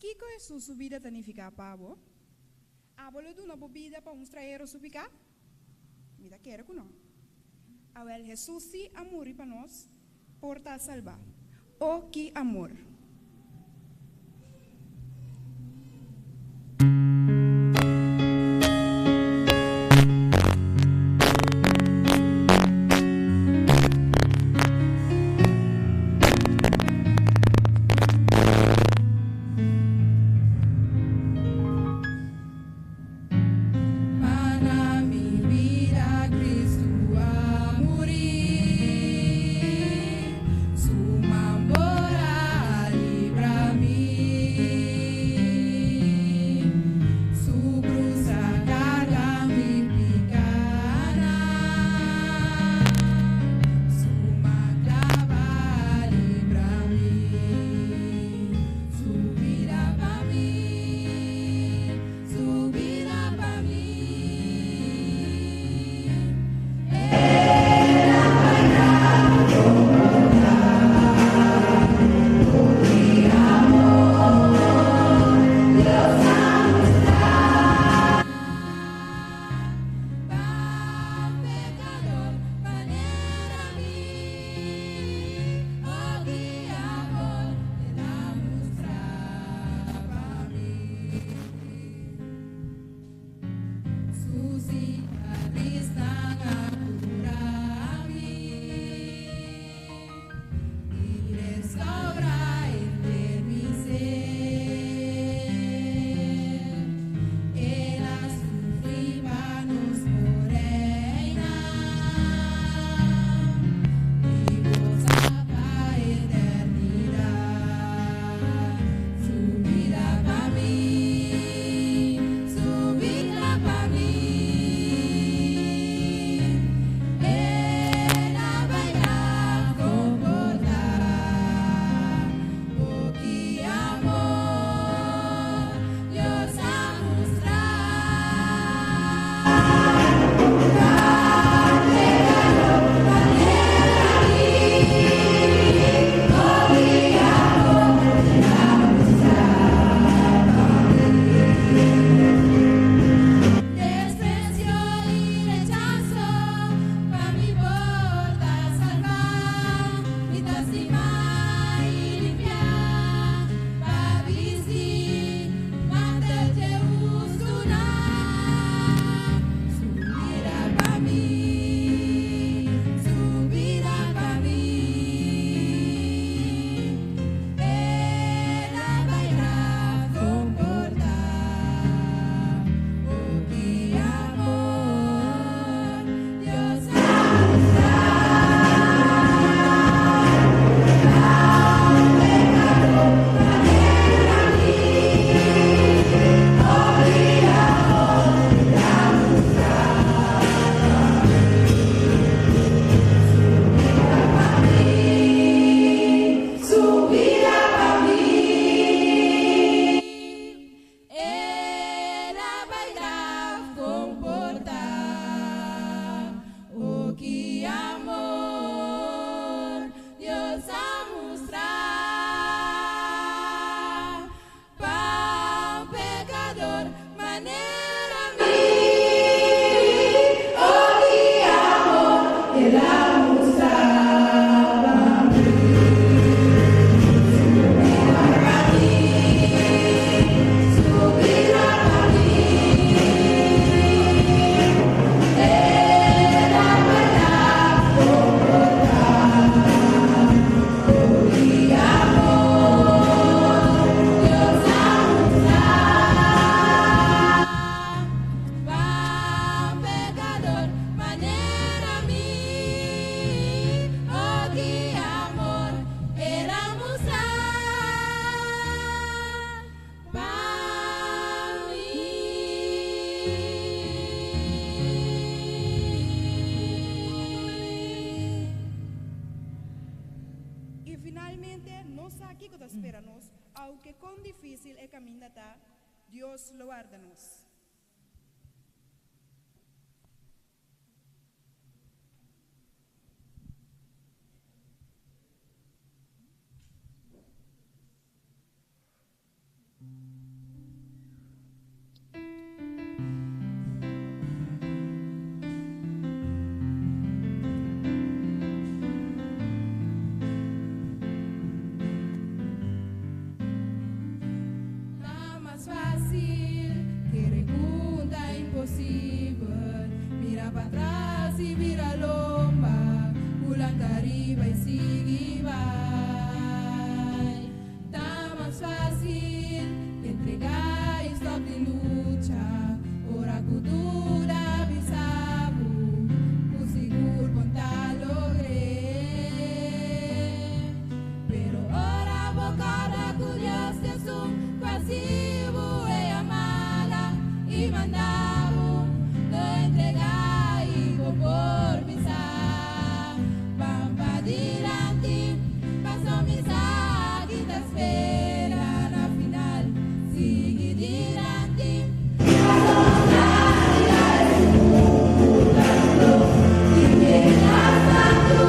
Kiko Hesus su bida ta nifiká pa bo? Abo lo duna bo bida pa un strañero su piká? Mi ta kere ku no. Awèl, Hesus sí a muri pa nos por ta salbá. O ki amor! Importante, nos sa kiko ta spera nos, aunke kon difísil e kaminda ta, Dios lo warda nos. Ta mas fásil kere ku ta imposibel mira patras i bira lomba ku lanta riba i sigui bai. Ta mas fásil entregá i stòp di lucha ora ku duda bisa bo ku sigur bon ta logr'é. Pero ora bo kòrda ku Dios ta esun ku a hasi bo e yamada i manda bo, no entregá i bo por bisa, Ban padilanti, paso mi sa ki ta spera na final. Sigui dilanti, paso mi sa ki ta esun ku ta ku nos. I mientras tantu,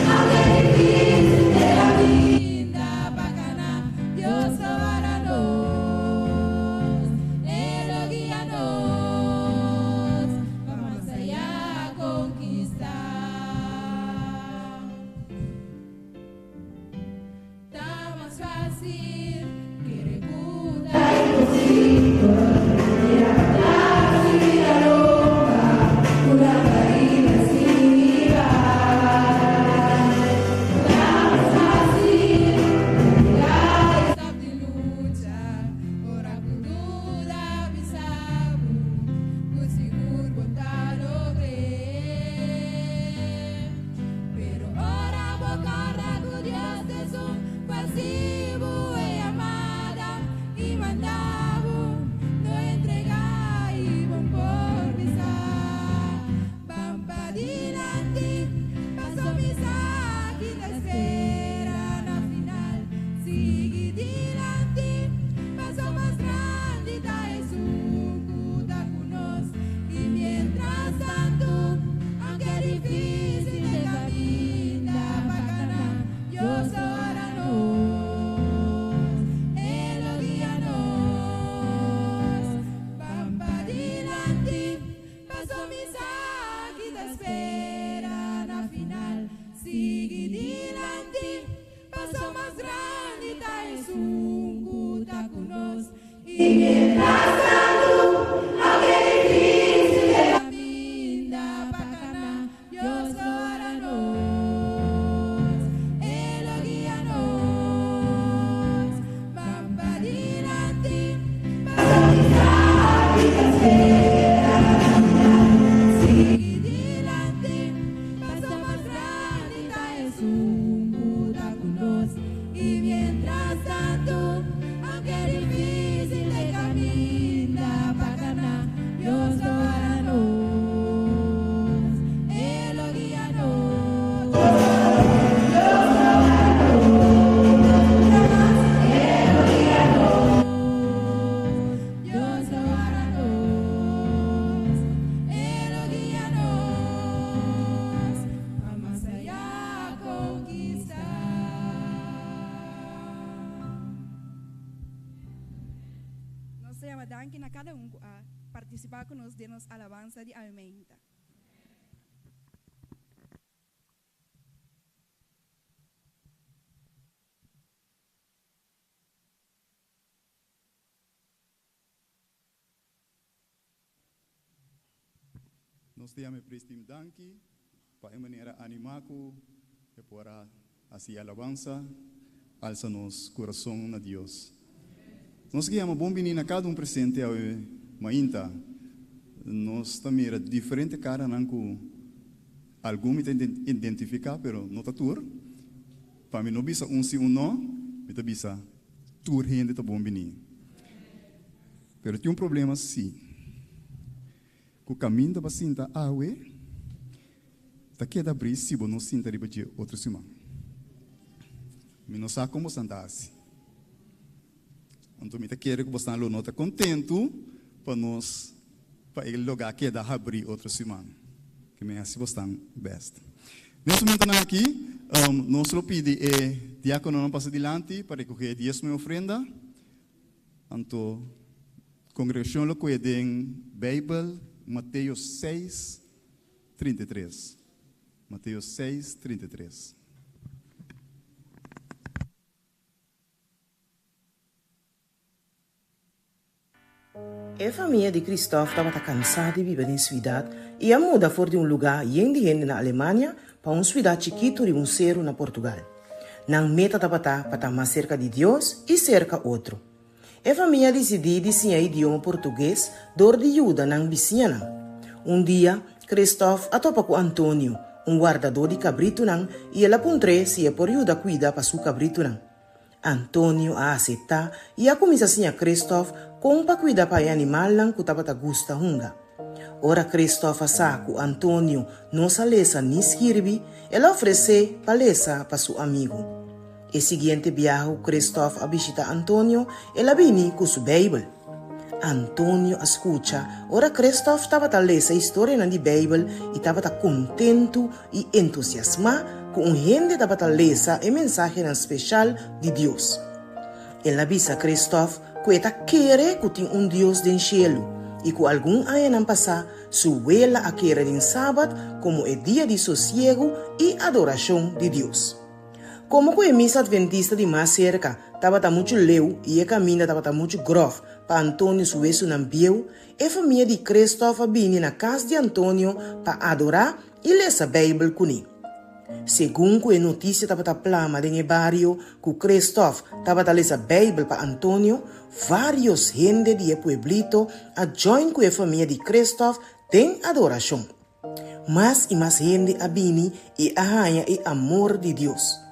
aunke difícil te caminda pa cana, Dios lo warda nos, E lo guia nos pa mas allá conquista. Ta mas fácil kere ku ta imposibel mira patras i bira lomba ku lanta riba i sigui bai. Ta mas fácil entregá i stòp di lucha ora ku duda bisa bo ku sigur bo ta logr'é. Pero ora bo kòrda ku Dios ta esun ku a hasi bo e yamada i manda bo, no entregá i bon por bisa, Ban padilanti, paso mi sa ki ta spera na final. Sigui dilanti, paso mas grandi ta esun ku ta ku nos. I mientras tantu, aunke difícil te caminda pa cana, Dios lo warda nos, E lo guia nos. Ban padilanti, paso mi sa ki ta spera na final. Sigui dilanti, paso mas grandi ta esun cu ta cu nos. I mientras tantu, aunke difícil e caminda pa cana, Dios lo warda nos, E lo guia nos. Ban padilanti, paso mi sa ki ta spera na final. Sigui dilanti, paso mas grandi ta esun cu ta cu nos. I mientras tantu, aunke difícil e caminda pa cana, Dios lo warda nos, E lo guia nos. Dios lo warda nos, una mas, E lo guia nos. Dios lo warda nos, E lo guia nos, pa mas allá conquista. Nos ta yama danki na kada un ku a partisipá ku nos den nos alabansa di awe meinta. Nos ta yama e Praise Team danki pa e manera animá ku e por a hasi e alabansa, alsa nos kurason na Dios. Nos ke yama bon bini na kada un presente awe mainta. Nos ta mira diferente karanan ku algun mi ta identifiká pero no ta tur. Pa mi no bisa un si un no, mi ta bisa tur hende ta bon bini. Pero tin un problema si. Ku kaminda pa sinta awe ta keda abrí si bo no sinta riba dje otro siman. Mi no sa kon bosan ta hasi. Anto mi ta kere ku bosan lo no ta kontentu pa nos pa e lugá keda habrí otro siman. Ke mi hasi bosnan bèst. Nes momentonan aki nos lo pidi e diakononan pasa dilanti pa rekohé e diesmo i ofrenda. Anto kongregashon lo kohe den Beibel Mateo seis, 33. Mateo 6, 33. E famia di Christoph tabata kansá di biba den suidat i a muda for di un lugá yen di hende na Alemania pa un suidat chikitu riba un seru na Portugal. Nan meta tabata pa ta mas serka di Dios i serka otro. E famia a disidí di siña idioma portugues dor di yuda nan bisiñanan. Un dia, Christoph a topa ku Antonio, un wardadó di kabritunan, i el a puntr'é si e por yuda kuida pa su kabritunan. Antonio a aseptá i a kuminsá siña Christoph kon pa kuida pa e animalnan ku tabata gusta hunga. Ora Christoph a sa ku Antonio no sa lesa ni skirbi, el a ofresé pa lesa pa su amigu. E siguiente biaha ku Christoph a bishitá Antonio, el a bini ku su Beibel. Antonio a skucha ora Christoph tabata lesa historianan di Beibel i tabata kontentu i entusiasmá ku un hende tabata lesa e mensahenan speshal di Dios. El a bisa Christoph ku e ta kere ku tin un Dios den shelu i ku algun añanan pasá su wela a kere den Sabat komo e dia di sosiegu i adorashon di Dios. Komo ku e misa adventista di mas serka tabata muchu leu i e kaminda tabata muchu gròf pa Antonio su wesunan bieu, e famia di Christoph a bini na kas di Antonio pa adorá i lesa Beibel kuné. Segun ku e notisia tabata plama den e bario ku Christoph tabata lesa Beibel pa Antonio, vários hende di e pueblito a djòin ku e famia di Christoph den adorashon. Mas i mas hende a bini i a haña e amor di Dios.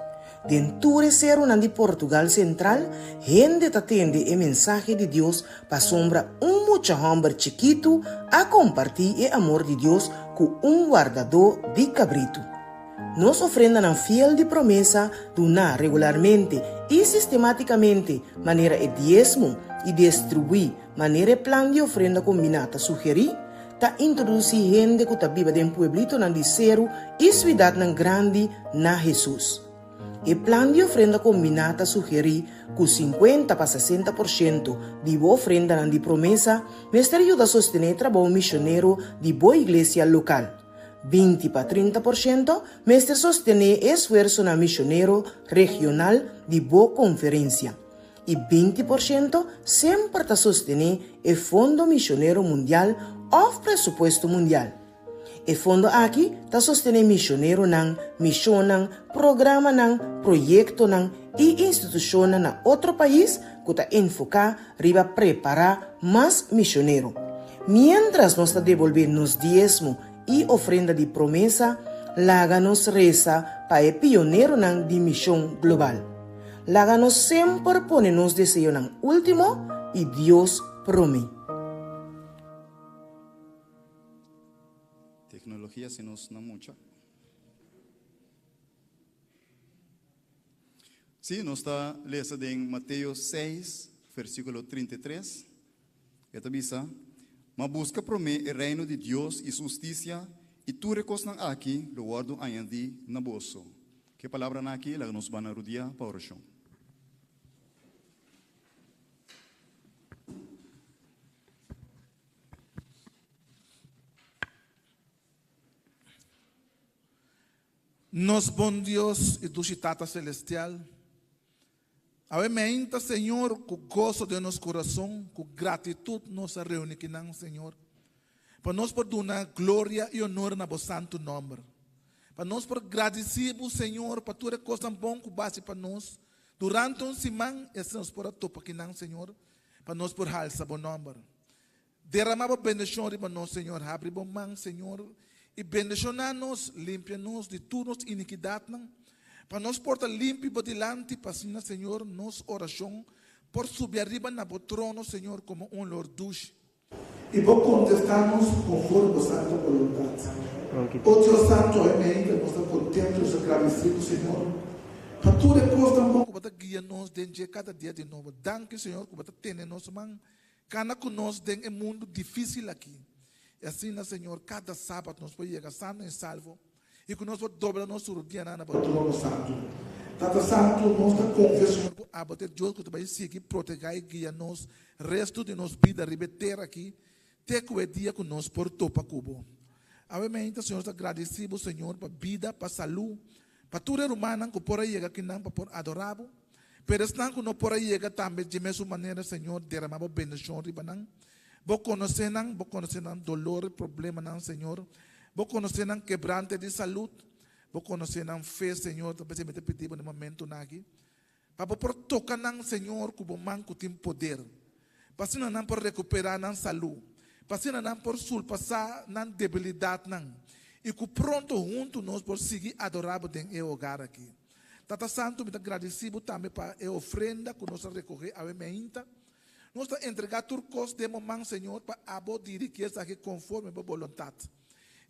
Den tur e serunan di Portugal Sentral, hende ta tende e mensahe di Dios pasobra un mucha hòmber chikitu a kompartí e amor di Dios ku un wardadó di kabritu. Nos ofrendanan fiel di promesa duná regularmente i sistemátikamente manera e diesmo i destribuí Manera e plan di ofrenda kombiná ta sugerí, ta introdusí hende ku ta biba den pueblitonan di seru i suidatnan grandi na Hesus. E plan di ofrenda kombiná ta sugerí ku sinkuenta pa 60% di bo ofrendanan di promesa mester yuda sostené e trabou mishonero di bo iglesia lokal, 20 pa 30% mester sostené e esfuersonan mishonero regional di bo konferensia. I 20% semper ta sostené e Fondo Misionero Mundial òf Presupuesto Mundial. E fondo aki ta sostené misioneronan, mishonnan, programanan, proyektonan i institushonnan na otro pais ku ta enfoká riba prepará mas misionero. Miéntras nos ta debolbé nos diesmo i ofrenda di promesa, laga nos resa pa e pioneronan di mishon global. Laga nos semper pone nos deseonan último i Dios promé. Teknologia si nos na mucha. Sí, nos ta lesa den Mateo 6, versíkulo 33. E ta bisa, Ma buska promé e reino di Dios i su hustisia, i tur e kosnan aki lo wòrdu añadí na boso. Ku e palabranan aki laga nos bana rudia pa orashon. Nos bon Dios i dushi Tata Selestial, awe meinta, Señor, ku goso den nos kurason, ku gratitut nos a reuni kinan, Señor, pa nos por duna gloria i honor na bo santu nòmber. Pa nos por gradisí bo, Señor, pa tur e kosnan bon ku bo hasi pa nos durante un siman, i asina nos por a topa kinan, Señor, pa nos por halsa bo nòmber. Derama bo bendishon riba nos, Señor. Habri bo man, Señor, i bendishoná nos. Limpia nos di tur nos inikidatnan, pa nos por ta limpi bo dilanti, pa asina, Señor, nos orashon por subi ariba na bo trono, Señor, komo un olor dushi. I bo kontestá nos konforme bo santa boluntat. O Dios Santu, awe meinta nos ta kontentu, nos ta gradisí bo, Señor. Pa tur e kosnan bon ku bo ta guia nos den dje kada dia di nobo. Danki, Señor, ku bo ta tene nos man kana ku nos den e mundu difísil aki. I asina, Señor, kada sabat nos por yega sano i salvo i ku nos por dobla nos rudianan na bo trono santu. Tata Santu, nos ta konfia, Señor, ku abo ta e Dios ku ta bai sigui protegá i guia nos restu di nos bida riba e tera aki te ku e dia ku nos por topa ku bo. Awe meinta, Señor, nos ta gradisí bo, Señor, pa bida, pa salú, pa tur e rumannan ku por a yega akinan pa por adorá bo. Pero esnan ku no por a yega tambe dje mesun manera, Señor, deramá bo bendishon riba nan. Bo konosé nan, bo konosé nan dolor i problemanan, Señor. Bo konosé nan kebrante di salud. Bo konosé nan fe, Señor. Ta p'esei mi ta pidi bo na e momentunan aki, pa bo por toka nan, Señor, ku bo man ku tin poder, pa asina nan por rekuperá nan salú, pa asina nan por surpasá nan debilidatnan, i ku pronto huntu nos por sigui adorá bo den e hogar aki. Tata Santu, mi ta gradisí bo tambe pa e ofrenda ku nos a rekohé awe meinta. Nos ta entregá tur kos den bo man, Señor, pa abo dirigí esaki konforme bo boluntat.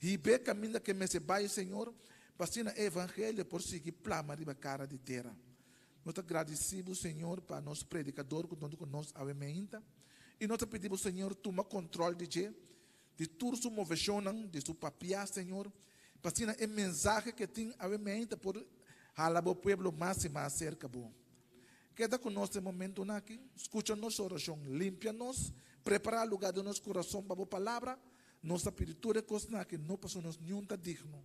Hib'é kaminda ke mester bai, Señor, pa asina e evangelio por sigui plama riba kara di tera. Nos ta gradisí bo, Señor, pa nos predikador ku ta huntu ku nos awe meinta. I nos ta pidi bo, Señor, tuma kontròl di dje, di tur su moveshonnan, di su papiá, Señor, pa asina e mensahe ke tin awe meinta por hala bo pueblo mas i mas serka bo. Keda ku nos den momentunan aki, skucha nos orashon, limpia nos, prepará lugá den nos kurason pa bo palabra. Nos ta pidi tur e kosnan aki no pasobra nos niun ta digno,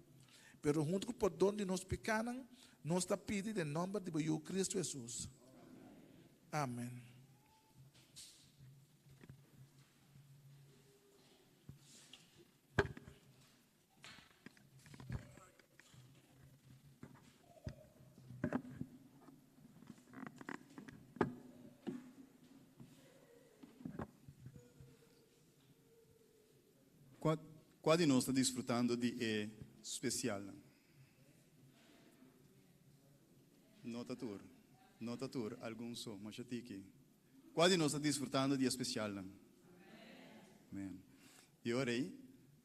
pero huntu ku pordon di nos pikánan, nos ta pidi den nòmber di bo Yu Kristu Hesus. Amen. Kua kua di nos ta disfrutando di e spesialnan? No ta tur. No ta tur, algun so, masha tiki. Kua di nos ta disfrutando di e spesialnan? Amen. I ora ei,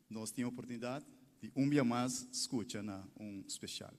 nos tin oportunidat di un bia mas skucha na un spesial.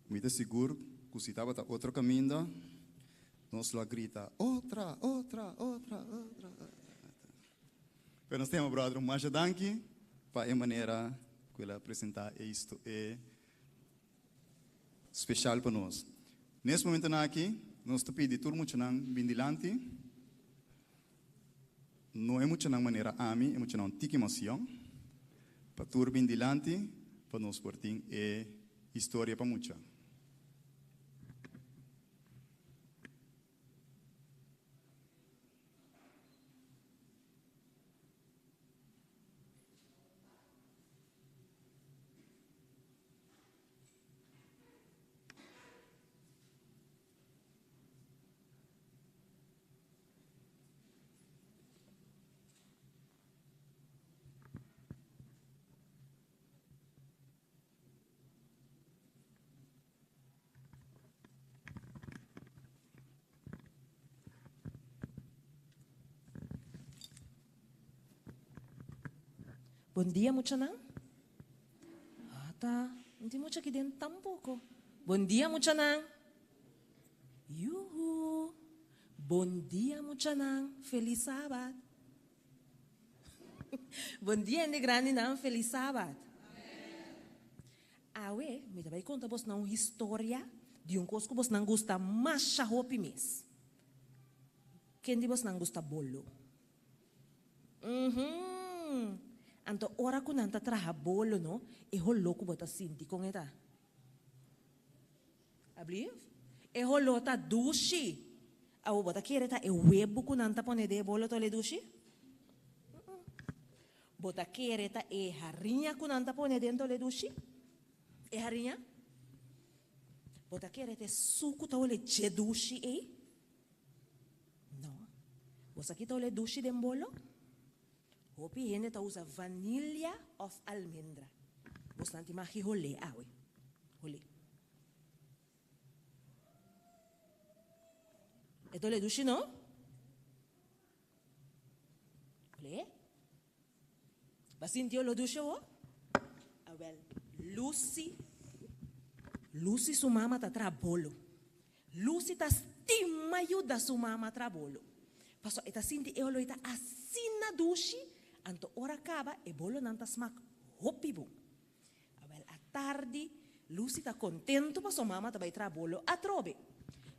Mi ta sigur ku si tabata otro kaminda, nos lo a grita, Otra, otra, otra, otra, otra. Pero nos ta yama brother masha danki pa e manera ku el a presentá e e speshal pa nos. Nes momentonan aki nos ta pidi tur muchanan bin dilanti. No e muchanan manera ami, e muchanan un tiki mas yòn, pa tur bin dilanti pa nos por tin e historia pa mucha. Bon dia muchanan. Ata, no tin mucha aki den tampoco. Bon dia muchanan. Yuhu! Bon dia muchanan, felis sabat. Bon dia hende grandinan, felis sabat. Awe mi ta bai konta bosnan un historia di un kos ku bosnan gusta masha hopi mes. Ken di bosnan gusta bolo? Uhum! Anto ora ku nan ta traha bolo no, e holó ku bo ta sinti kon e ta? Ablief? E holó ta dushi. Awor bo ta kere ta e webu ku nan ta pone den e bolo ta olé dushi? Bo ta kere ta e hariña ku nan ta pone den ta olé dushi? E hariña? Bo ta kere ta e suku ta olé dje dushi ei? No. Bo sa ki ta olé dushi den bolo? Hopi hende ta usa vanilia of almendra. Bosnan tin magi holé awe. Holé. E ta holé dushi no? Holé? Ba sinti oló dushi awo? Awel, Lucy, Lucy su mama ta traha bolo. Lucy ta stima yuda su mama traha bolo. Pasobra e ta sinti e oló ei ta asina dushi, anto ora kaba e bolonan ta smak hopi bon. Awel, atardi Lucy ta kontentu pasobra mama ta bai traha bolo atrobe.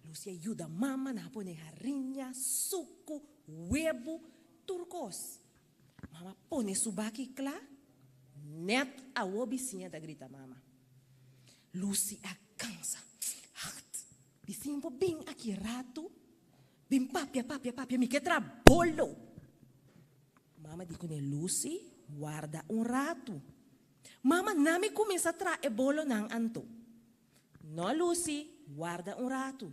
Lucy a yuda mama na pone hariña, suku, webu, tur kos. Mama pone su baki kla, nèt awo bisiña ta grita mama. Lucy a kansa. Agt, bisiña por bin aki ratu, bin papia, papia, papia, mi ke traha bolo. Mama di kuné, Lucy, warda un ratu. Mama, na mi kuminsá traha e bolonan anto. No, Lucy, warda un ratu.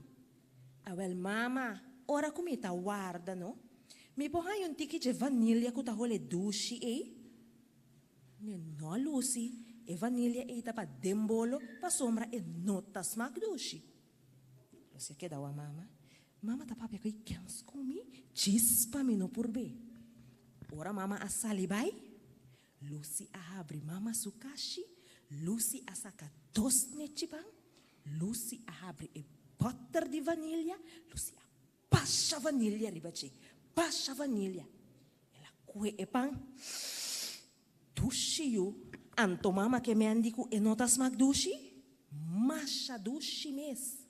Awel, mama, ora ku mi ta warda, no, mi por haña un tiki dje vanilia ku ta hole dushi ei? Ne, no, Lucy, e vanilia ei ta pa den bolo pasobra e no ta smak dushi. Lucy a keda wak mama. Mama ta papia ku e kens ku mi, djis pa mi no purb'é. Ora mama a sali bai, Lucy a habri mama su kashi, Lucy a saka dos nechi pan, Lucy a habri e bòter di vanilia, Lucy a basha vanilia riba dje, basha vanilia. El a kue e pan, Dushi yu, anto mama ke mendi ku e no ta smak dushi? Masha dushi mes.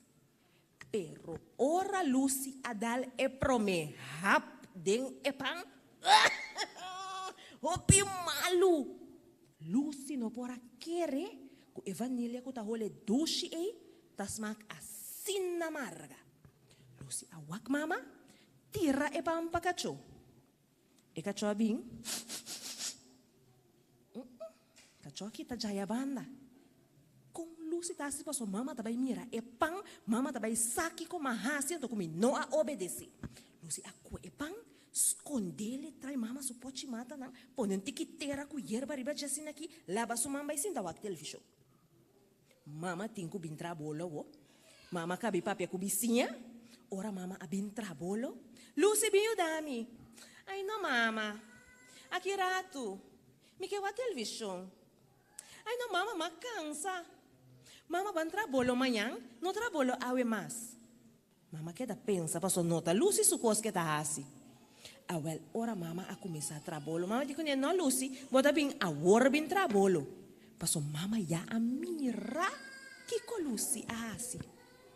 Pero ora Lucy a dal e promé hap den e pan, hopi malu! Lucy no por a kere ku e vanilia ku ta hole dushi ei ta smak asina marga. Lucy a wak mama tira e pan pa kachó. E kachó a bin, Kachó a kita djaya banda. Kon Lucy ta hasi pasobra mama ta bai mira e pan, mama ta bai sa kiko m'a hasi anto ku mi no a obedesé. Lucy a kue e pan, skondele trai mama su pochi matanan, pone un tiki tera ku yerba riba dje asina aki, laba su man bai sinta wak televishon. Mama tin ku bin traha bolo awo. Mama kabi papia ku bisiña. Ora mama a bin traha bolo, Lucy bin yuda mi. Ai no mama, aki ratu mi ke wak televishon. Ai no mama, m'a kansa. Mama ban traha bolo mañan, no traha bolo awe mas. Mama keda pensa paso no ta Lucy su kos ke ta hasi. Awel ora mama a kuminsá traha bolo, mama di kuné, No Lucy, bo ta bin awor bin traha bolo. Paso mama ya a mira kiko Lucy a hasi.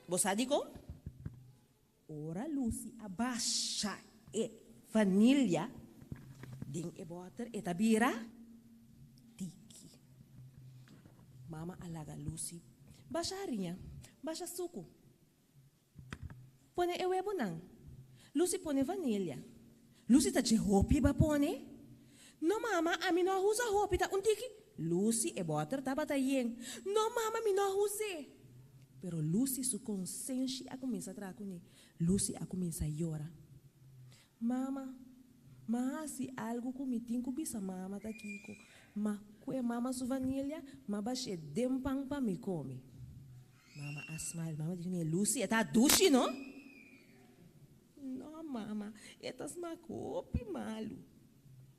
Bo sa dikon? Ora Lucy a basha e vanilla den e bòter e ta bira diki. Mama a laga Lucy basha hariña, basha suku. Pone e webonan. Lucy pone vanilla. Lucy ta dje hopi ba pone? No mama, ami no a usa hopi, ta un tiki. Lucy, e bòter tabata yen. No mama, mi no a us'é. Pero Lucy su konsenshi a kuminsá traha kuné. Lucy a kuminsá yora. Mama, m'a hasi algu ku mi tin ku bisa mama ta kiko. M'a kue mama su vanilla, m'a bash'é den pan pa mi kome. Mama a smile. Mama di kuné, Lucy, e ta dushi, no? No, mama, e ta smak hopi malu.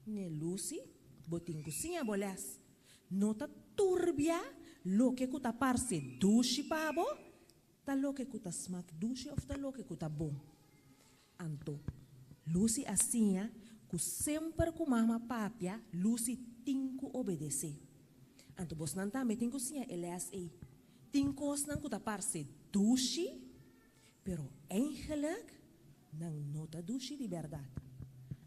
Ne Lucy, bo tin ku siña bo les. No ta turbia loke ku ta parse dushi pa bo, ta loke ku ta smak dushi òf ta loke ku ta bon. Anto, Lucy a siña ku semper ku mama papia, Lucy tin ku obedesé. Anto bosnan tambe tin ku siña e les ei. Tin kosnan ku ta parse dushi, Pero eigenlijk nan no ta dushi di bèrdat.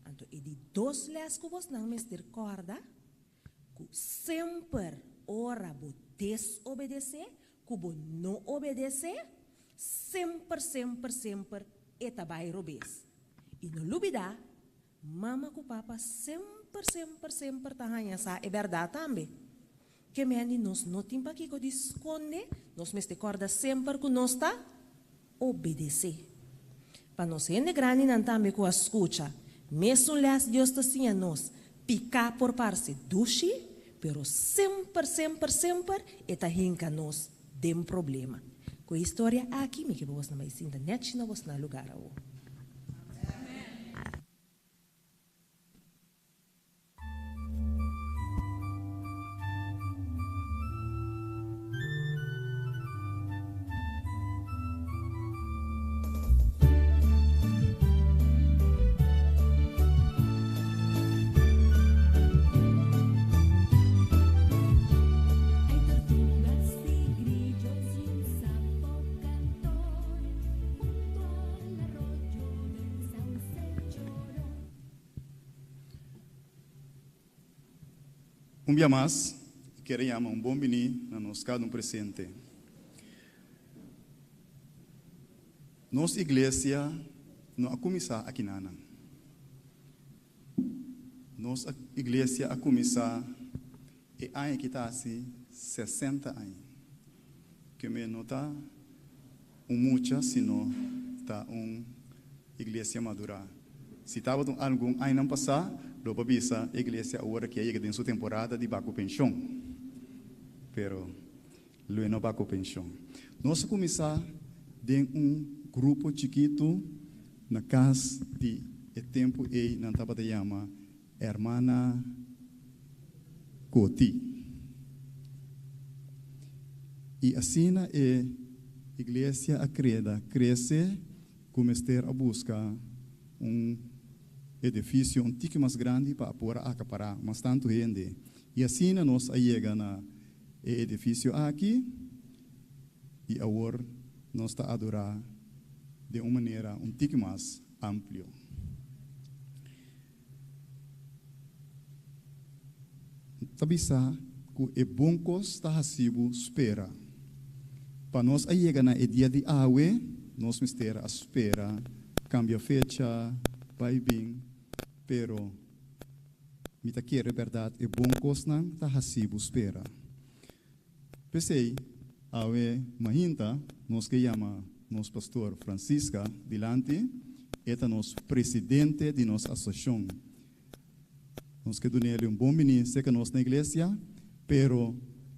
Anto e di dos lès ku bosnan mester kòrda, ku semper ora bo desobedesé, ku bo no obedesé, semper, semper, semper e ta bai robes. I no lubidá, mama ku papa semper, semper, semper ta haña sa e bèrdat tambe. Ke men di nos no tin pakiko di skonde, nos mester kòrda semper ku nos ta obedesé. Pa nos hende grandinan tambe ku a skucha mesun lès Dios ta siña nos, piká por parse dushi, pero semper, semper, semper e ta hinka nos den problema. Ku e historia aki mi ke pa bosnan bai sinta nèchi na bosnan lugar awor. Un bia mas, e kere yama un bon bini na nos kada un presente. Nos iglesia no a kuminsá akinanan. Nos iglesia a kuminsá e aña ki ta hasi sesenta aña. Keme no ta un mucha sino ta un iglesia madurá. Si tabata un algun añanan pasá, lo por bisa e iglesia awor aki a yega den su temporada di baku penshon. Pero lo e no baku penshon. Nos a kuminsá den un grupo chikitu na kas di e tempu ei nan tabata yama Hermana Coti. I asina e iglesia a kreda krese ku mester a buska un edifisio un tiki mas grandi pa a por a akapará mas tantu hende. I asina nos a yega na e edifisio aki i awor nos ta adorá den un manera un tiki mas amplio. Ta bisa ku e bon kos ta hasi bo spera. Pa nos a yega na e dia di awe, nos mester a spera, kambia fecha, bai bin, pero mi ta kere bèrdat e bon kosnan ta hasi bo spera. P'esei, awe mainta nos ke yama nos pastor Francisca dilanti, e ta nos presidente di nos asosiashon. Nos ke dun'el un bon bini serka nos na iglesia, pero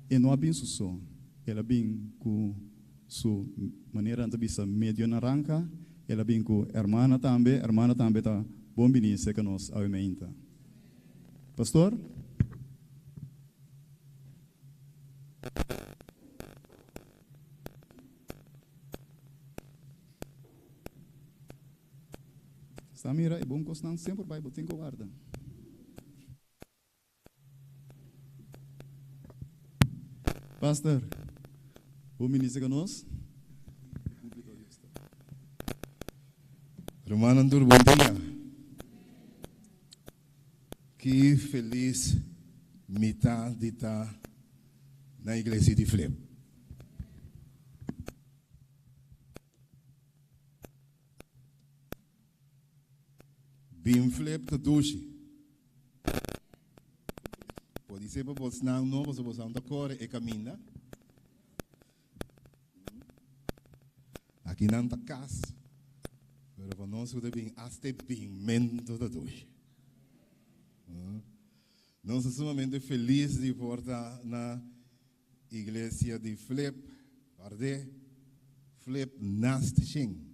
e no a bin su so, el a bin ku su, manera nan ta bisa, medio naranja, el a bin ku hermana tambe, hermana tambe ta bon bini serka nos awe mainta. Pastor? Sa mira e bon kosnan semper bai bo tin ku warda. Pastor, bo minister ku nos. Rumannan tur bon dia. Ki felis mi ta di ta na iglesia di Flip. Bin Flip ta dushi. Podisé pa bosnan no, pasobra bosnan ta kore e kaminda. Aki nan ta kas, pero pa nos ku ta bin asta e binmentu ta dushi. Nos ta sumamente felis di por ta na iglesia di Flip, Bardé, Flip Nast Shin.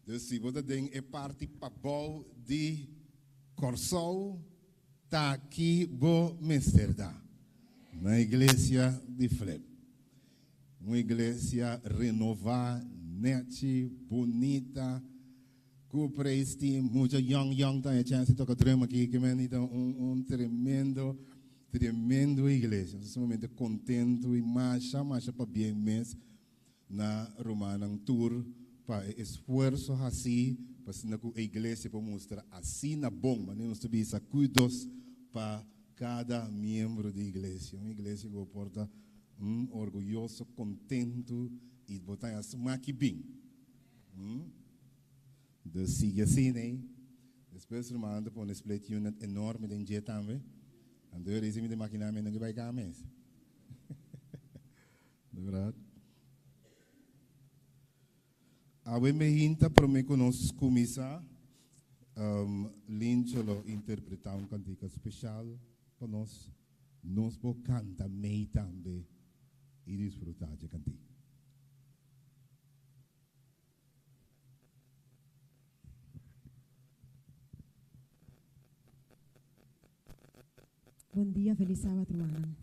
Dus si bo ta den e parti pabou di Kòrsou, ta aki bo mester ta, na iglesia di Flip. Un iglesia renová, nèchi, bunita, ku praise team, mucha yòn yòn ta haña chèns di toka drum aki, ke men ta un un tremendo, tremendo iglesia. Nos ta sumamente kontentu i masha masha pabien mes Na rumannan tur pa e esfuerso hasí pa asina ku e iglesia por mustra asina bon, manera nos ta bisa kudos pa kada miembro di iglesia. Un iglesia ku bo por ta orguyoso, kontentu i bo ta haña smak i bin. Dus sigui asina ei. Despues rumannan ta pone split unit enorme den dje tambe. Anto yo risi mi ta imaginá mi no ke bai kaba mes. De verdad. Awe me hinta prome ku nos kuminsá, um, Lincho lo interpretá un kantika speshal pa nos. Nos por kanta mei tambe i disfrutá dje kantika. Bon dia, felis sabat rumannan.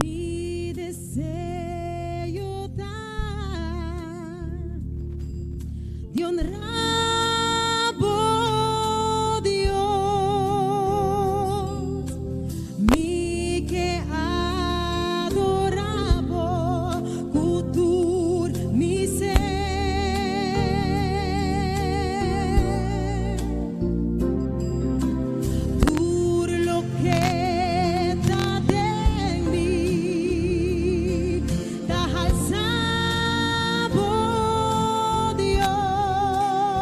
Mi deseo ta di honra bo Dios. Mi ke adora bo ku tur mi ser. Tur loke ta den mi ta halsa bo Dios.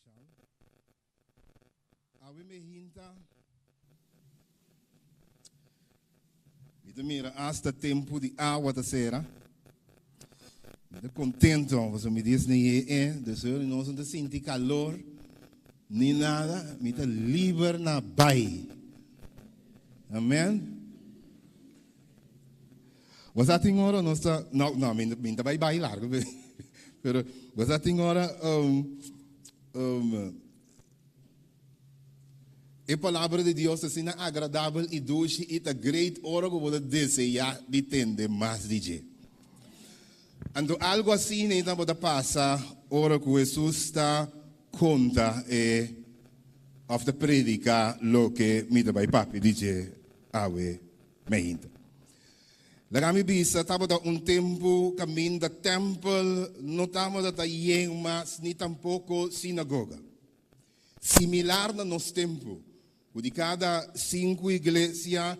spesial. Awe me hinta. Mi ta mira hasta tempu di awa ta sera. Mi ta contento, pasobra mi Disney e e, dus nos no ta sinti calor ni nada, mi ta liber na bai. Amen. Bo sa tin ora nos ta, no, no, mi, mi ta bai bai largo, pero bo sa tin ora um, um, e palabra di Dios ta asina agradabel i dushi i ta great ora ku bo ta deseá di tende mas di dje. Anto algo asina ei tabata pasa ora ku Hesus ta konta e òf ta prediká loke mi ta bai papia di dje awe meinta. Laga mi bisa tabata un tempu kaminda tèmpel no tabata ta yen mas ni tampoko sinagoga. Similar na nos tempu, ku di kada sinku iglesia,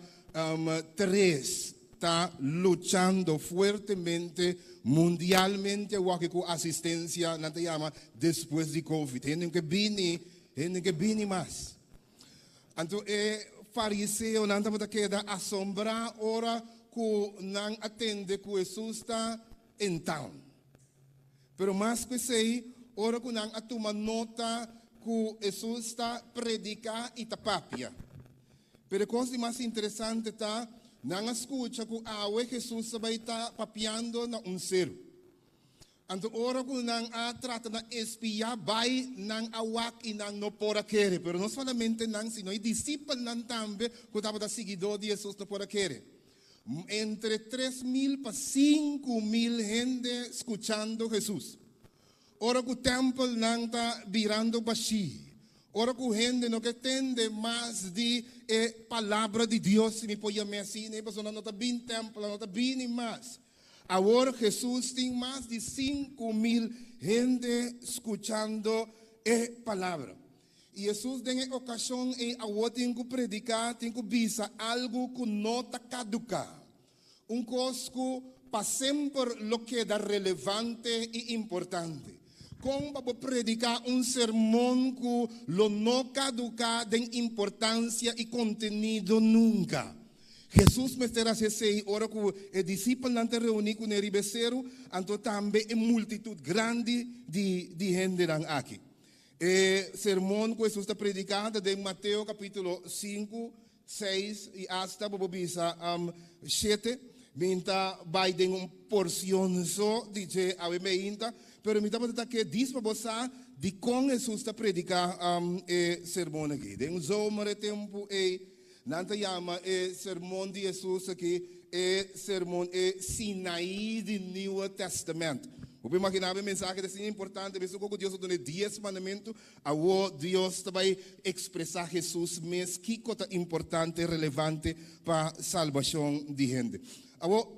tres ta luchando fuertemente mundialmente awor ku asistensia nan ta yama despues di covid. Hende no ke bini, hende no ke bini mas. Anto e fariseonan tabata keda asombrá ora ku nan a tende ku Hesus ta in town. Pero mas ku esei, ora ku nan a tuma nota ku Hesus ta prediká i ta papia. Pero e kos di mas interesante ta, nan a skucha ku awe Hesus ta bai ta papiando na un seru. Anto ora ku nan a trata na espiá bai, nan a wak i nan no por a kere. Pero no solamente nan, sino e disipelnan tambe ku tabata siguidó di Hesus no por a kere. Entre 3000 pa 5000 hende skuchando Hesus. Ora ku tèmpelnan ta birando bashí, ora ku hende no ke tende mas di e palabra di Dios, si mi por yam'é asina, pasobra nan no ta bin tèmpel, nan no ta bini mas. Awor Hesus tin mas di 5000 hende skuchando e palabra. I Hesus den e okashon ei awor tin ku prediká, tin ku bisa algu ku no ta kaduká. Un kos ku pa semper lo keda relevante i importante. Kon pa bo prediká un sermon ku lo no kaduká den importansia i kontenido nunka? Hesus mester hasi esei ora ku e disipelnan ta reuní kuné riba e seru, anto tambe e multitut grandi di di hendenan aki. E sermon ku Hesus ta prediká ta den Mateo kapítulo 5, 6 i asta bo por bisa 7. Mi ta bai den un porshon so di dje awe meinta, pero mi tabata ta ke dis pa bo sa dikon Hesus ta prediká e sermon aki. Den zomer e tempu ei, Nan ta yama e sermon di Hesus aki e sermon e Sinaí di Nieuwe Testament. Bo por imaginá bo e mensahe ta asina importante, mesmo ku Dios a duna e dies mandamentu, awor Dios ta bai ekspresá Hesus mes kiko ta importante, relevante pa salbashon di hende. Awor,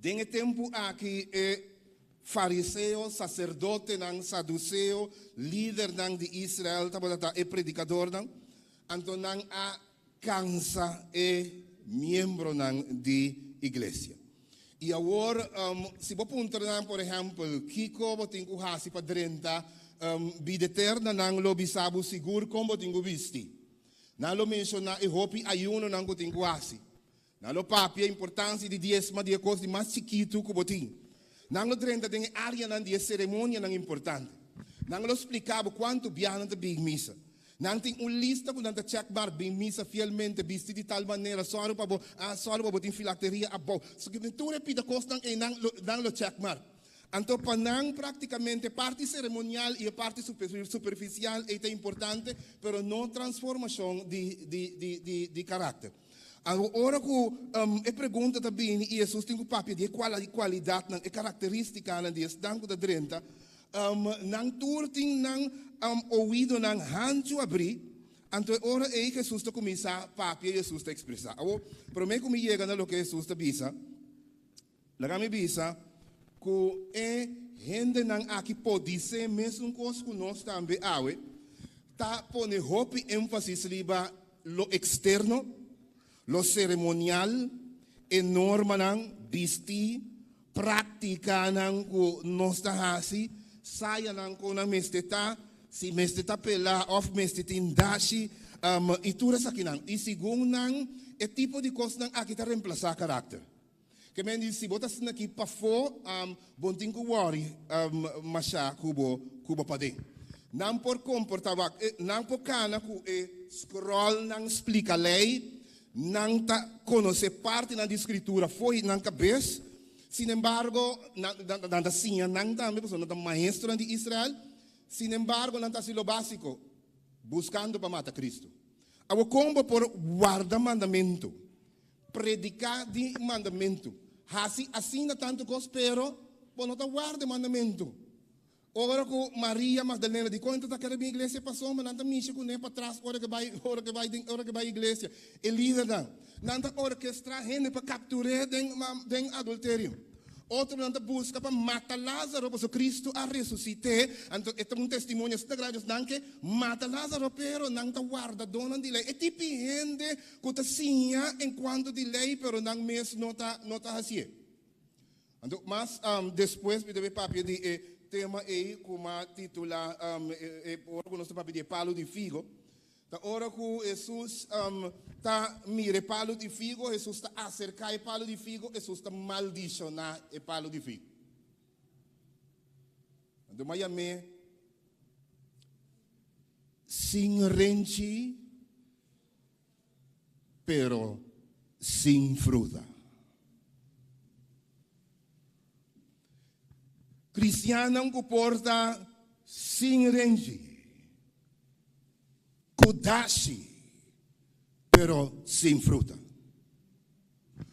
den e tempu aki e fariseo, saserdotenan, saduseo, lidernan di Israel tabata ta e predikadornan. Anto nan a kansa e miembronan di iglesia. I awor, si bo puntra nan, por ehèmpel, kiko bo tin ku hasi pa drenta bida eterna, nan lo bisa bo sigur kon bo tin ku bisti. Nan lo menshoná e hopi ayunonan ku tin ku hasi. Nan lo papia importansia di diesma di e kos di mas chikitu ku bo tin. Nan lo drenta den e áreanan di e seremonianan importante. Nan lo splika bo kuantu biaha nan ta bin misa. Nan tin un lista ku nan ta chèk bar, bin misa fielmente, bisti di tal manera, sòru pa bo, ah, sòru pa bo tin filakteria abou. Tur e pida kosnan ei nan lo, nan lo chèk mar. Anto pa nan práktikamente parti seremonial i e parti superfisial ei ta importante, pero no transformashon di, di, di, di, di karakter. Awor ora ku e pregunta ta bini i Hesus tin ku papia di e kualidatnan, e karakterístikanan di esnan ku ta drenta, nan tur tin nan oidonan hanchu abrí, anto e ora ei Hesus ta kuminsá papia i Hesus ta ekspresá. Awor, promé ku mi yega na loke Hesus ta bisa, Laga mi bisa ku e hendenan aki podisé mesun kos ku nos tambe awe, ta pone hopi énfasis riba lo eksterno, lo seremonial, e normanan, bistí, práktikanan ku nos ta hasi, sayanan kon nan mester ta. Si mester ta pelá òf mester tin dashi, i tur esakinan. I segun nan, e tipo di kosnan aki ta remplasá karakter. Ke men di, si bo ta asina aki pafó, bo no tin ku wòri mashá ku bo ku bo paden. Nan por komportá, wak, nan por kana ku e skròlnan splika lei, nan ta konosé partinan di Skritura fo'i nan kabes, sinembargo, nan nan ta siña nan tambe, pasobra nan ta maestronan di Israel, sinembargo nan ta hasi lo básiko, buskando pa mata Kristu. Awor kon bo por warda mandamentu? Prediká di mandamentu. Hasi asina tantu kos, pero bo no ta warda e mandamentu. Ora ku Maria Magdalena di kon e ta kere bin iglesia pasobra nan ta mishi kuné patras ora ke bai ora ke bai den ora ke bai iglesia. E lidernan nan ta orkestrá hende pa kaptur'é den den adulterio. Otronan ta buska pa mata Lázaro pasobra Cristo a resusit'é, anto e ta un testimonio asina grandi nan ke mata Lázaro pero nan ta wardadónan di lei. E tipi hende ku ta siña en kuanto di lei pero nan mes no ta no ta hasié. Anto mas despues mi debe papia di e tema ei ku m'a titulá e ora ku nos ta papia di e palu di figo. Ta ora ku Hesus ta mira e palu di figo, Hesus ta aserká e palu di figo, Hesus ta maldishoná e palu di figo. Anto m'a yam'é sin renchi. pero sin fruta. Cristiannan cu por ta sin renchi, cu dashi, pero sin fruta.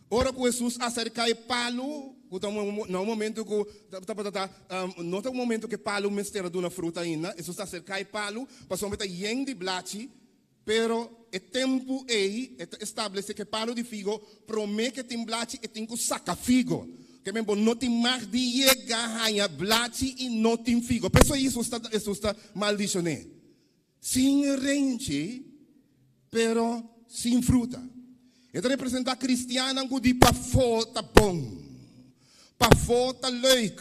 Ora cu Jesus acerca e palu, cu ta na un momento cu tabata ta, no ta un momento cu e palu mester a duna fruta ainda, Jesus ta acerca e palu, pasobra ta yen di blachi, Pero e tempu ei e ta establesé ku e palu di figo promé ku e tin blachi e tin ku saka figo. Ke men bo no tin mag di yega haña blachi i no tin figo. P'esei Hesus ta Hesus ta maldishon'é. Sin renchi pero sin fruta. E ta representá kristiannan ku di pafó ta bon, pafó ta leuk.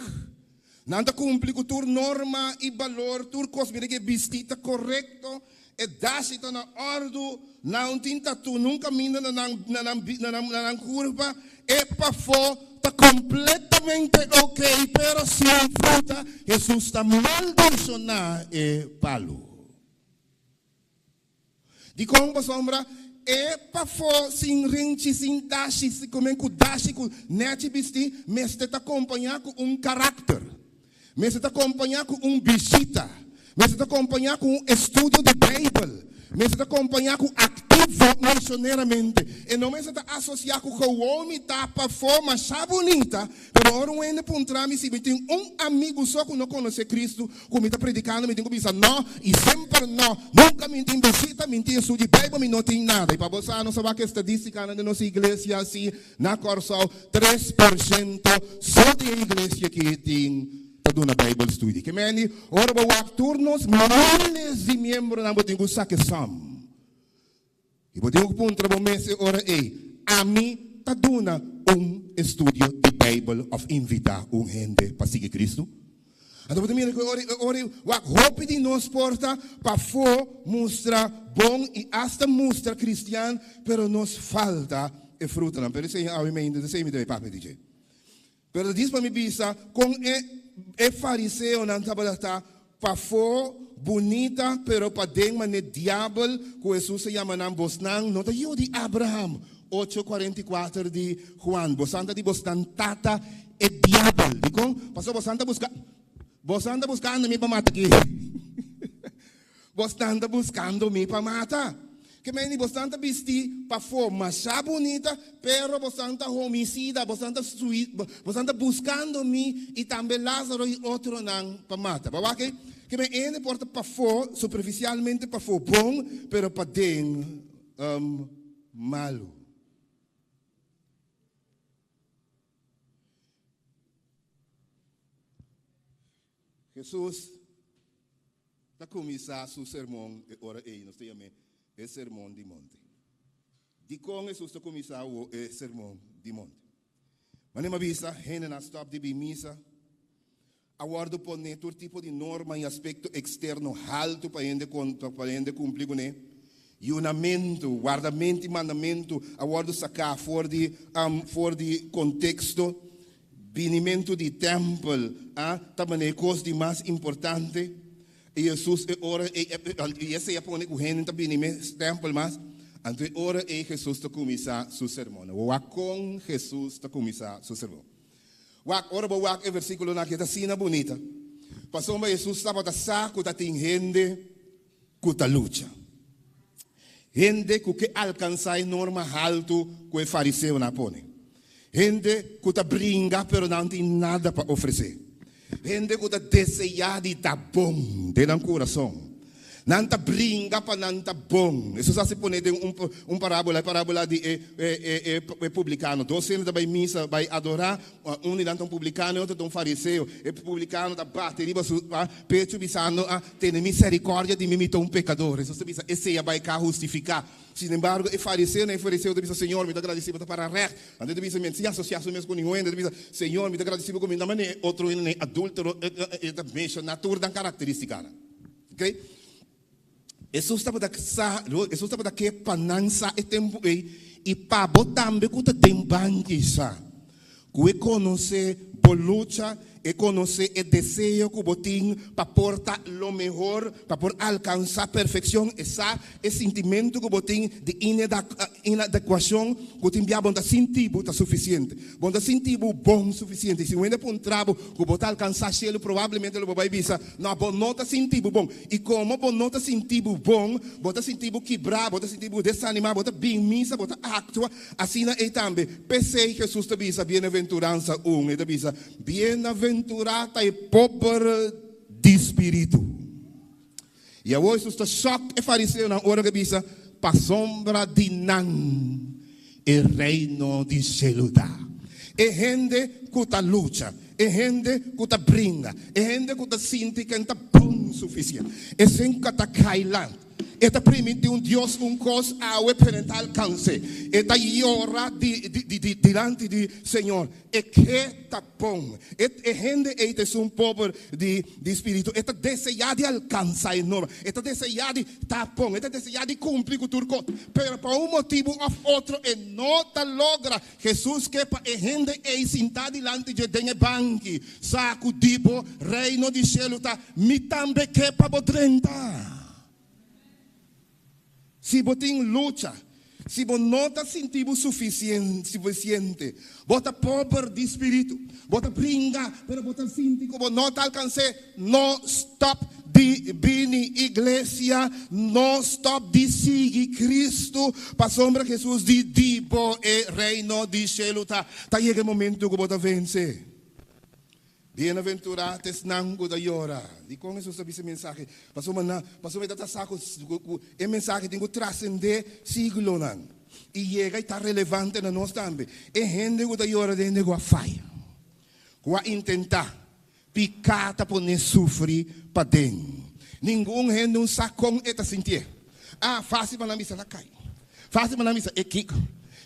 Nan ta kumpli ku tur norma i balor, tur kos mira ku e bistí ta korekto, e dashi ta na òrdu, nan tin tatú nun kaminda na nan na nan na nan na nan kurpa, e pafó ta kompletamente oke, pero sin fruta. Hesus ta maldishoná e palu. Dikon? Pasobra e pafó sin rinchi, sin dashi, si kumen ku dashi ku nèchi bistí, mester ta kompañá ku un karakter, mester ta kompañá ku un bishita, mester ta kompañá ku un estudio di Beibel, mester ta kompañá ku aktivo misioneramente. E no mester ta asosiá ku gewoon mi ta pafó masha bunita, Pero ora un hende puntra mi si mi tin un amigu so ku no konosé Kristu ku mi ta predikando, mi tin ku bisa nò i semper nò. Nunka mi tin bishita, mi tin estudio di Beibel, mi no tin nada. I pa bo sa, nos a wak estadístikanan den nos iglesia si na Kòrsou 3% so di e iglesia aki tin ta duna Beibel studi. Ke meni, ora bo wak tur nos miles di miembronan bo tin ku saka e sòm. I bo tin ku puntra bo mes e ora ei, Ami ta duna un estudio di Beibel òf invitá un hende pa sigui Kristu? Anto bo ta mira ku e ora e ora ei wak hopi di nos por ta pafó mustra bon i asta mustra kristian, pero nos falta e frutanan. Pero esei awe meinta ta esei mi ta bai papia di dje. Pero ta dis pa mi bisa kon e e fariseonan tabata ta pafó bunita pero paden manera diabel ku Hesus a yama nan bosnan no ta yu di Abraham ocho 44 di Juan bosan ta di bosnan tata e diabel dikon pasobra bosan ta buska bosan ta buskando mi pa mata ki Bosnan ta buskando mi pa mata. Ke meni bosnan ta bisti pafó masha bunita, pero bosnan ta homisida, bosnan ta sui, bosnan ta buskando mi i tambe Lázaro i otronan pa mata. Bo a wak ei? Ke men hende por ta pafó, superfisialmente pafó bon, pero paden malu. Hesus ta kuminsá su sermon e ora ei, nos ta yam'é e Sermon di Monte. Dikon Hesus ta kuminsá awor e Sermon di Monte? Manera mi a bisa, hendenan a stòp di bin misa. A wòrdu poné tur tipo di norma i aspekto eksterno haltu pa hende pa hende kumpli kuné. Yunamentu, wardamentu i mandamentu a wòrdu saká for di for di konteksto. Binimentu di tèmpel a ta manera e kos di mas importante. I Hesus e ora ei i esei a pone ku hende ta bini mes tèmpel mas. Anto e ora ei Hesus ta kuminsá su sermon. Wak kon Hesus ta kuminsá su sermon. Wak, ora bo wak e versíkulonan aki e ta asina bunita. Pasobra Hesus tabata sa ku ta tin hende ku ta lucha. Hende ku ke alkansá e norma haltu ku e fariseonan a pone. Hende ku ta bringa pero nan tin nada pa ofresé. Hende ku ta deseá di ta bon den nan kurason. Nan ta bringa pa nan ta bon. Hesus a hasi pone den un un parábola, e parábola di e e e publikano. Dos hende ta bai misa bai adorá, un di nan ta un publikano e otro ta un fariseo. E publikano ta bati riba su pechu bisando, Tene miserikòrdia di mi, mi ta un pekador. Hesus ta bisa, Esei a bai ka hustifiká. Sinembargo, e fariseonan, e fariseo ta bisa, Señor, mi ta gradisí bo ta para règt. Anto e ta bisa, Mi sin asosiá su mes ku ningun hende. E ta bisa, Señor, mi ta gradisí bo ku mi no ta manera e otro hendenan, e adúltero. E ta menshoná tur nan karakterístikanan. Ok? Hesus tabata sa, Hesus tabata ke pa nan sa e tempu ei i pa bo tambe ku ta den banki sa. Ku e konosé bo lucha, e konosé e deseo ku bo tin pa por ta lo mehor, pa por alkansá perfekshon, e sa e sintimentu ku bo tin di inadekuashon ku tin bia bo no ta sinti bo ta sufisiente. Bo no ta sinti bo bon sufisiente. Si un hende puntra bo ku bo ta alkansá shelu, probablemente lo bo bai bisa, No, bo no ta sinti bo bon. I komo bo no ta sinti bo bon, bo ta sinti bo kibrá, bo ta sinti bo desanimá, bo ta bin misa, bo ta aktua asina ei tambe. P'esei Hesus ta bisa bienaventuransa un, e ta bisa, Bienaventurá ta e pober di spiritu. I awor Hesus ta shòk e fariseonan ora ku e bisa, Pasobra di nan e reino di shelu ta. E hende ku ta lucha, e hende ku ta bringa, e hende ku ta sinti ku e no ta bon sufisiente, esen ku ta kai lant. E ta primintí un Dios un kos awe pero e no ta alkans'é. E ta yora dilanti di Señor. E ke ta bon. E e hende ei ta esun pober di di spiritu. E ta deseá di alkansá e norma. E ta deseá di ta bon. E ta deseá di kumpli ku tur kos. Pero pa un motibu òf otro e no ta logra. Hesus ke pa e hende ei sintá dilanti dje den e banki. Sa ku di bo Reino di shelu ta, Mi tambe ke pa bo drenta. Si bo tin lucha, si bo no ta sinti bo sufisiente, bo ta pober di spiritu, bo ta bringa pero bo ta sinti ku bo no ta alkans'é, no stòp di bini iglesia, no stòp di sigui Kristu, pasobra Hesus di di bo e Reino di shelu ta. Ta yega e momentu ku bo ta vense. Bienaventurá ta esnan ku ta yora. Dikon Hesus ta bisa e mensahe? Pasobra nan, pasobra e ta ta sa ku ku e mensahe tin ku trasendé siglonan i yega i ta relevante na nos tambe. E hende ku ta yora ta hende ku a faya, ku a intentá. Piká ta pon'é sufri paden. Ningun hende un sa kon e ta sintié. Ah, fásil pa nan bisa la kai. Fásil pa nan bisa e kiko.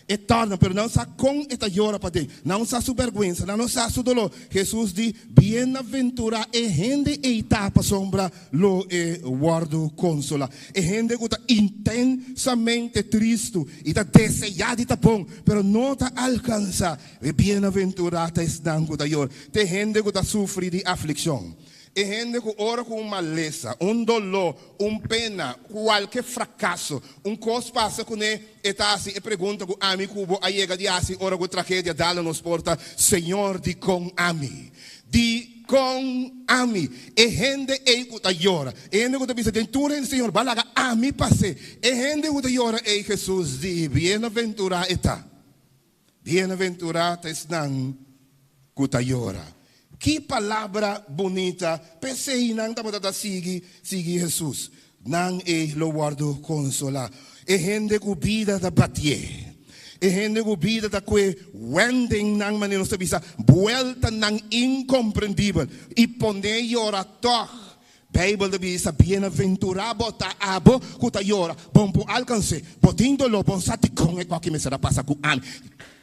E tòrna, pero nan sa kon e ta yora paden. Nan sa su bèrgwensa, nan no sa su doló. Hesus di, Bienaventurá e hende ei ta, pasobra lo e wòrdu konsolá. E hende ku ta intensamente tristu i ta deseá di ta bon, pero no ta alkansá. E bienaventurá ta esnan ku ta yora. Ta e hende ku ta sufri di aflikshon. E hende ku ora ku un malesa, un doló, un pena, kualke frakaso, un kos pasa kuné, e ta hasi e pregunta ku ami ku bo a yega di hasi ora ku tragedia dal na nos porta, Señor, dikon ami? Dikon ami? E hende ei ku ta yora, e hende ku ta bisa den tur hende, Señor, bo a laga ami pas'é. E hende ku ta yora ei, Hesus di, Bienaventurá e ta. Bienaventurá ta esnan ku ta yora. Ki palabra bunita! P'esei nan tabata ta sigui sigui Hesus. Nan ei lo wòrdu konsolá. E hende ku bida ta batié, e hende ku bida ta kue wending nan, manera nos ta bisa, bueltanan inkomprendibel, i pon'é yora tòg. Beibel ta bisa, Bienaventurá bo ta abo ku ta yora, bon por alkans'é. Bo tin doló, bon sa dikon e kòki mester a pasa ku ami.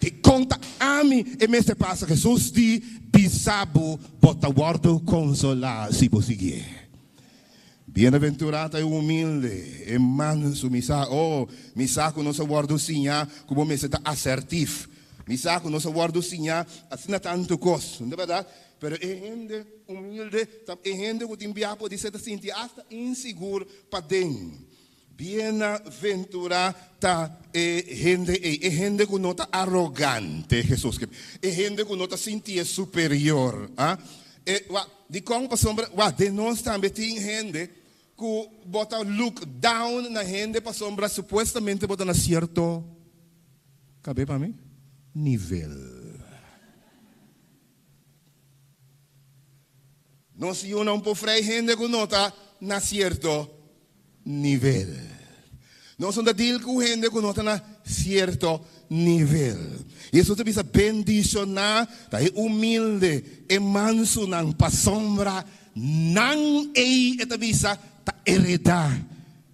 Dikon ta ami e mester pasa? Hesus di, Bisa bo, bo ta wòrdu konsolá si bo siguié. Bienaventurá ta e humilde, e mansu. Mi sa, oh, mi sa ku nos a wòrdu siñá ku bo mester ta asertif. Mi sa ku nos a wòrdu siñá asina tantu kos, no ta bèrdat? Pero e hende humilde ta e hende ku tin bia podisé ta sinti asta insigur paden. Bienaventurá ta e hende ei, e hende ku no ta arogante, Hesus ke, e hende ku no ta sintié superior. A E, wak, dikon? Pasobra, wak, den nos tambe tin hende ku bo ta look down na hende pasobra supuestamente bo ta na sierto, kab'é pa mi? Nivel. Nos yunan por frei hende ku no ta na sierto nivel. Nos no ta deal ku hende ku no ta na sierto nivel. Hesus ta bisa, Bendishoná ta e humilde, e mansunan, pasobra nan ei, e ta bisa, ta heredá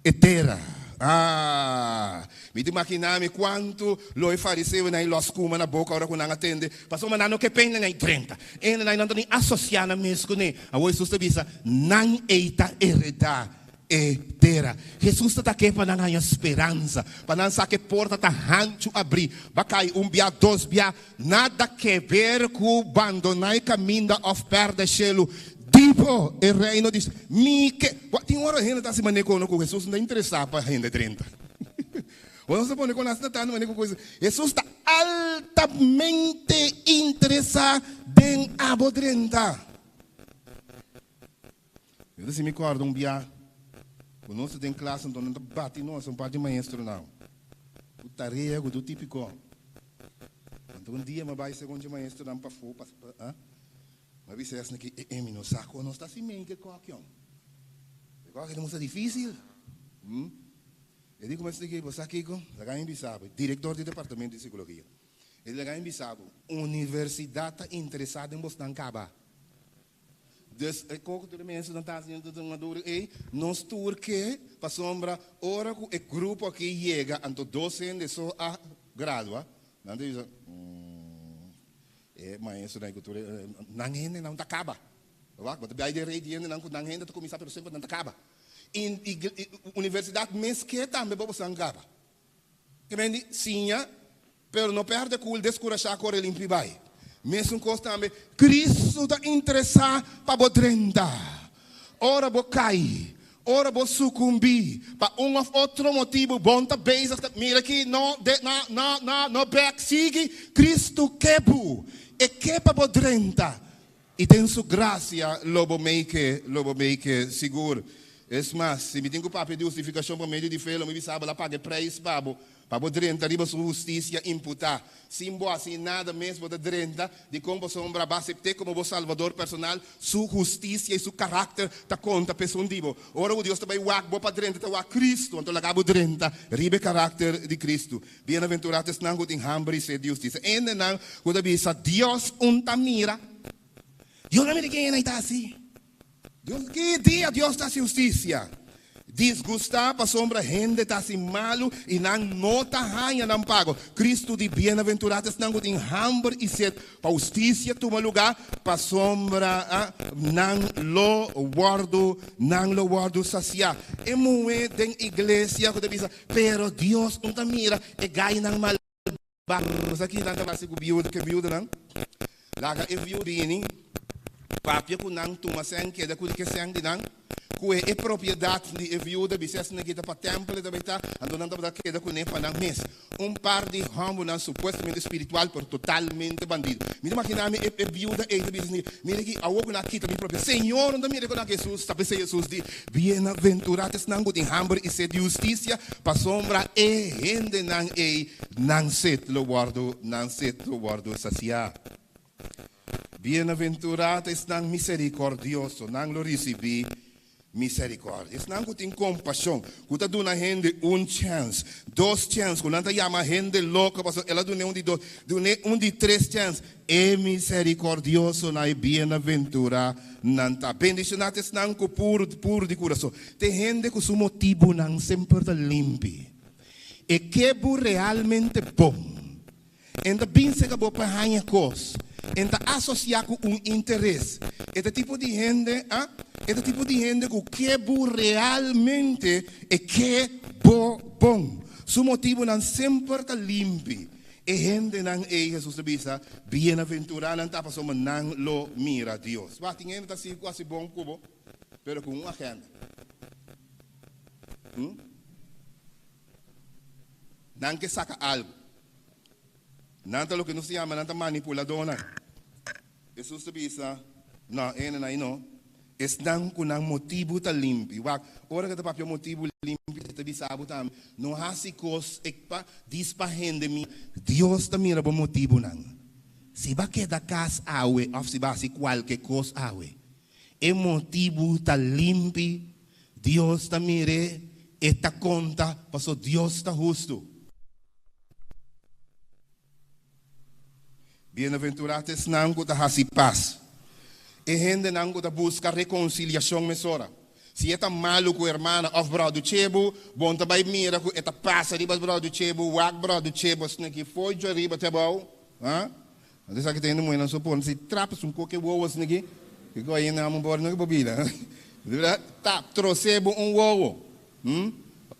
E tera. Ah! Mi ta imaginá mi kuantu lo e fariseonan i los kuma na boka ora ku nan a tende, pasobra nan no ke pende nan drenta. Hende nan ta ni asosiá nan mes kuné. Awor Hesus ta bisa, Nan ei ta heredá e tera. Hesus ta ta ke pa nan haña speransa, pa nan sa ku e porta ta hanchu abrí. Ba kai un bia, dos bia, Nada ke ber ku bandoná e kaminda òf pèrdè shelu. Tipo, e Reino di Mi ke. Wak, tin ora hende ta hasi manera kono ku Hesus no ta interesá pa hende drenta. Bo no sa pone kon nan ta tratando manera ku kos. Hesus ta altamente interesá den abo drenta. Mi ta si mi kòrda un bia ku nos ta den klas anto nan ta bati nos un par di maestronan ku tarea ku tur tipiko. Anto un dia mi a bai segun dje maestronan pafó pa mi a bisa esnan ki e mi no sa kon nos ta hasi mei ke kòkion. E kòki ta mustra difísil. E di ku mi a splika bo sa kiko? Laga mi bisa bo, direktor di departamento di sikologia. E di laga mi bisa bo, universidat ta interesá den bosnan kaba. Dus e koko tur e mensenan ta hasi den maduro ei, nos tur ke, pasobra ora ku e grupo aki yega anto dos hende so a gradua, nan ta bisa, e maestronan ku tur e, nan hendenan ta kaba. Wak, bo ta bai den rei di hendenan ku nan hende ta kuminsá pero semper nan ta kaba. I universidat mes ke tambe bo boso nan kaba. Ke men di siña, pero no pèrdè kul, deskurashá, kore limpi bai. Mesun kos tambe, Kristu ta interesá pa bo drenta. Ora bo kai, ora bo sukumbí, pa un òf otro motibu, bon ta bezig ta mira aki, no, de, na, na, na, no bèk, sigui, Kristu ke bo. E ke pa bo drenta. I den su grasia lo bo make, lo bo make sigur. Es mas, si mi tin ku papia di hustifikashon pa medio di fe, lo mi bisa bo la paga e preis pa bo, pa bo drenta riba su hustisia imputá. Sin bo hasi nada mes bo ta drenta, dikon pasobra bo a asept'é komo bo Salbador personal, su hustisia i su karakter ta konta pa esun di bo. Ora ku Dios ta bai wak bo pa drenta, ta wak Kristu, anto laga bo drenta riba e karakter di Kristu. Bienaventurá ta esnan ku tin hamber i sed di hustisia, hendenan ku ta bisa, Dios un ta mira. Dios no mira ken ei ta hasi. Dios, ki dia Dios ta hasi hustisia? Disgustá pasobra hende ta hasi malu i nan no ta haña nan pago. Kristu di, Bienaventurá ta esnan ku tin hamber i sed pa hustisia tuma lugá, pasobra nan lo wòrdu, nan lo wòrdu sasiá. E muhé den iglesia ku ta bisa, Pero Dios no ta mira e gainan malbado. Nos aki nan ta hasi ku biuda, ku e biudanan. Laga e biuda bini, papia ku nan, tuma sèn, keda ku di ke sèn di nan. Ku e propiedat di e biuda, bisa esnan ki ta pa tèmpel e ta bai ta, anto nan tabata keda kuné pa nan mes. Un par di hòmbernan supuestamente spiritual pero totalmente bandido. Mi ta imaginá mi e biuda ei ta bisa asina, Mira aki, awor ku nan a kita mi propia. Señor, no ta mira ku nan Hesus ta p'esei Hesus di, Bienaventurá ta esnan ku tin hamber i sed di hustisia, pasobra e hendenan ei nan sed lo wòrdu nan sed lo wòrdu sasiá. Bienaventurá ta esnan miserikòrdioso, nan lo risibí. Miserikòrdia. Esnan ku tin kompashon, ku ta duna hende un chèns, dos chèns, ku nan ta yama hende loko pasobra el a dun'é un di dos, dun'é un di tres chèns, e miserikòrdiosonan, e bienaventurá nan ta. Bendishoná ta esnan ku puru, puru di kurason. Ta e hende ku su motibunan semper ta limpi. E ke bo realmente bon. En ta bin serka bo pa haña kos. En ta asosiá ku un interes. E ta tipo di hende, a, e ta tipo di hende ku ke bo realmente e ke bo bon. Su motibunan semper ta limpi. E hendenan ei, Hesus ta bisa, bienaventurá nan ta pasobra nan lo mira Dios. Wak, tin hende ta hasi ku hasi bon ku bo, pero ku un agenda. Hm? Nan ke saka algu. Nan ta loke nos ta yama nan ta manipuladónan. Hesus ta bisa, No, ene nan ei no. Esnan ku nan motibu ta limpi. Wak, ora ku ta papia motibu limpi, e ta bisa bo tambe, no hasi kos ek pa dis pa hende mira. Dios ta mira bo motibunan. Si bo a keda kas awe òf si bo a hasi kualke kos awe, e motibu ta limpi, Dios ta mir'é, e ta konta, pasobra Dios ta hustu. Bienaventurá ta esnan ku ta hasi pas, e hendenan ku ta buska rekonsiliashon mesora. Si e ta malu ku hermana òf bròdu chebu, bon ta bai mira ku e ta pasa riba bròdu chebu, wak bròdu chebu asina ki fo'i djariba te abou, ha? Anto esaki ta hende muhénan so pone si trapas un koke wowo asina ki, kiko ainda amo bor no ki bo bida. Tap, trosé bo un wowo. Hm?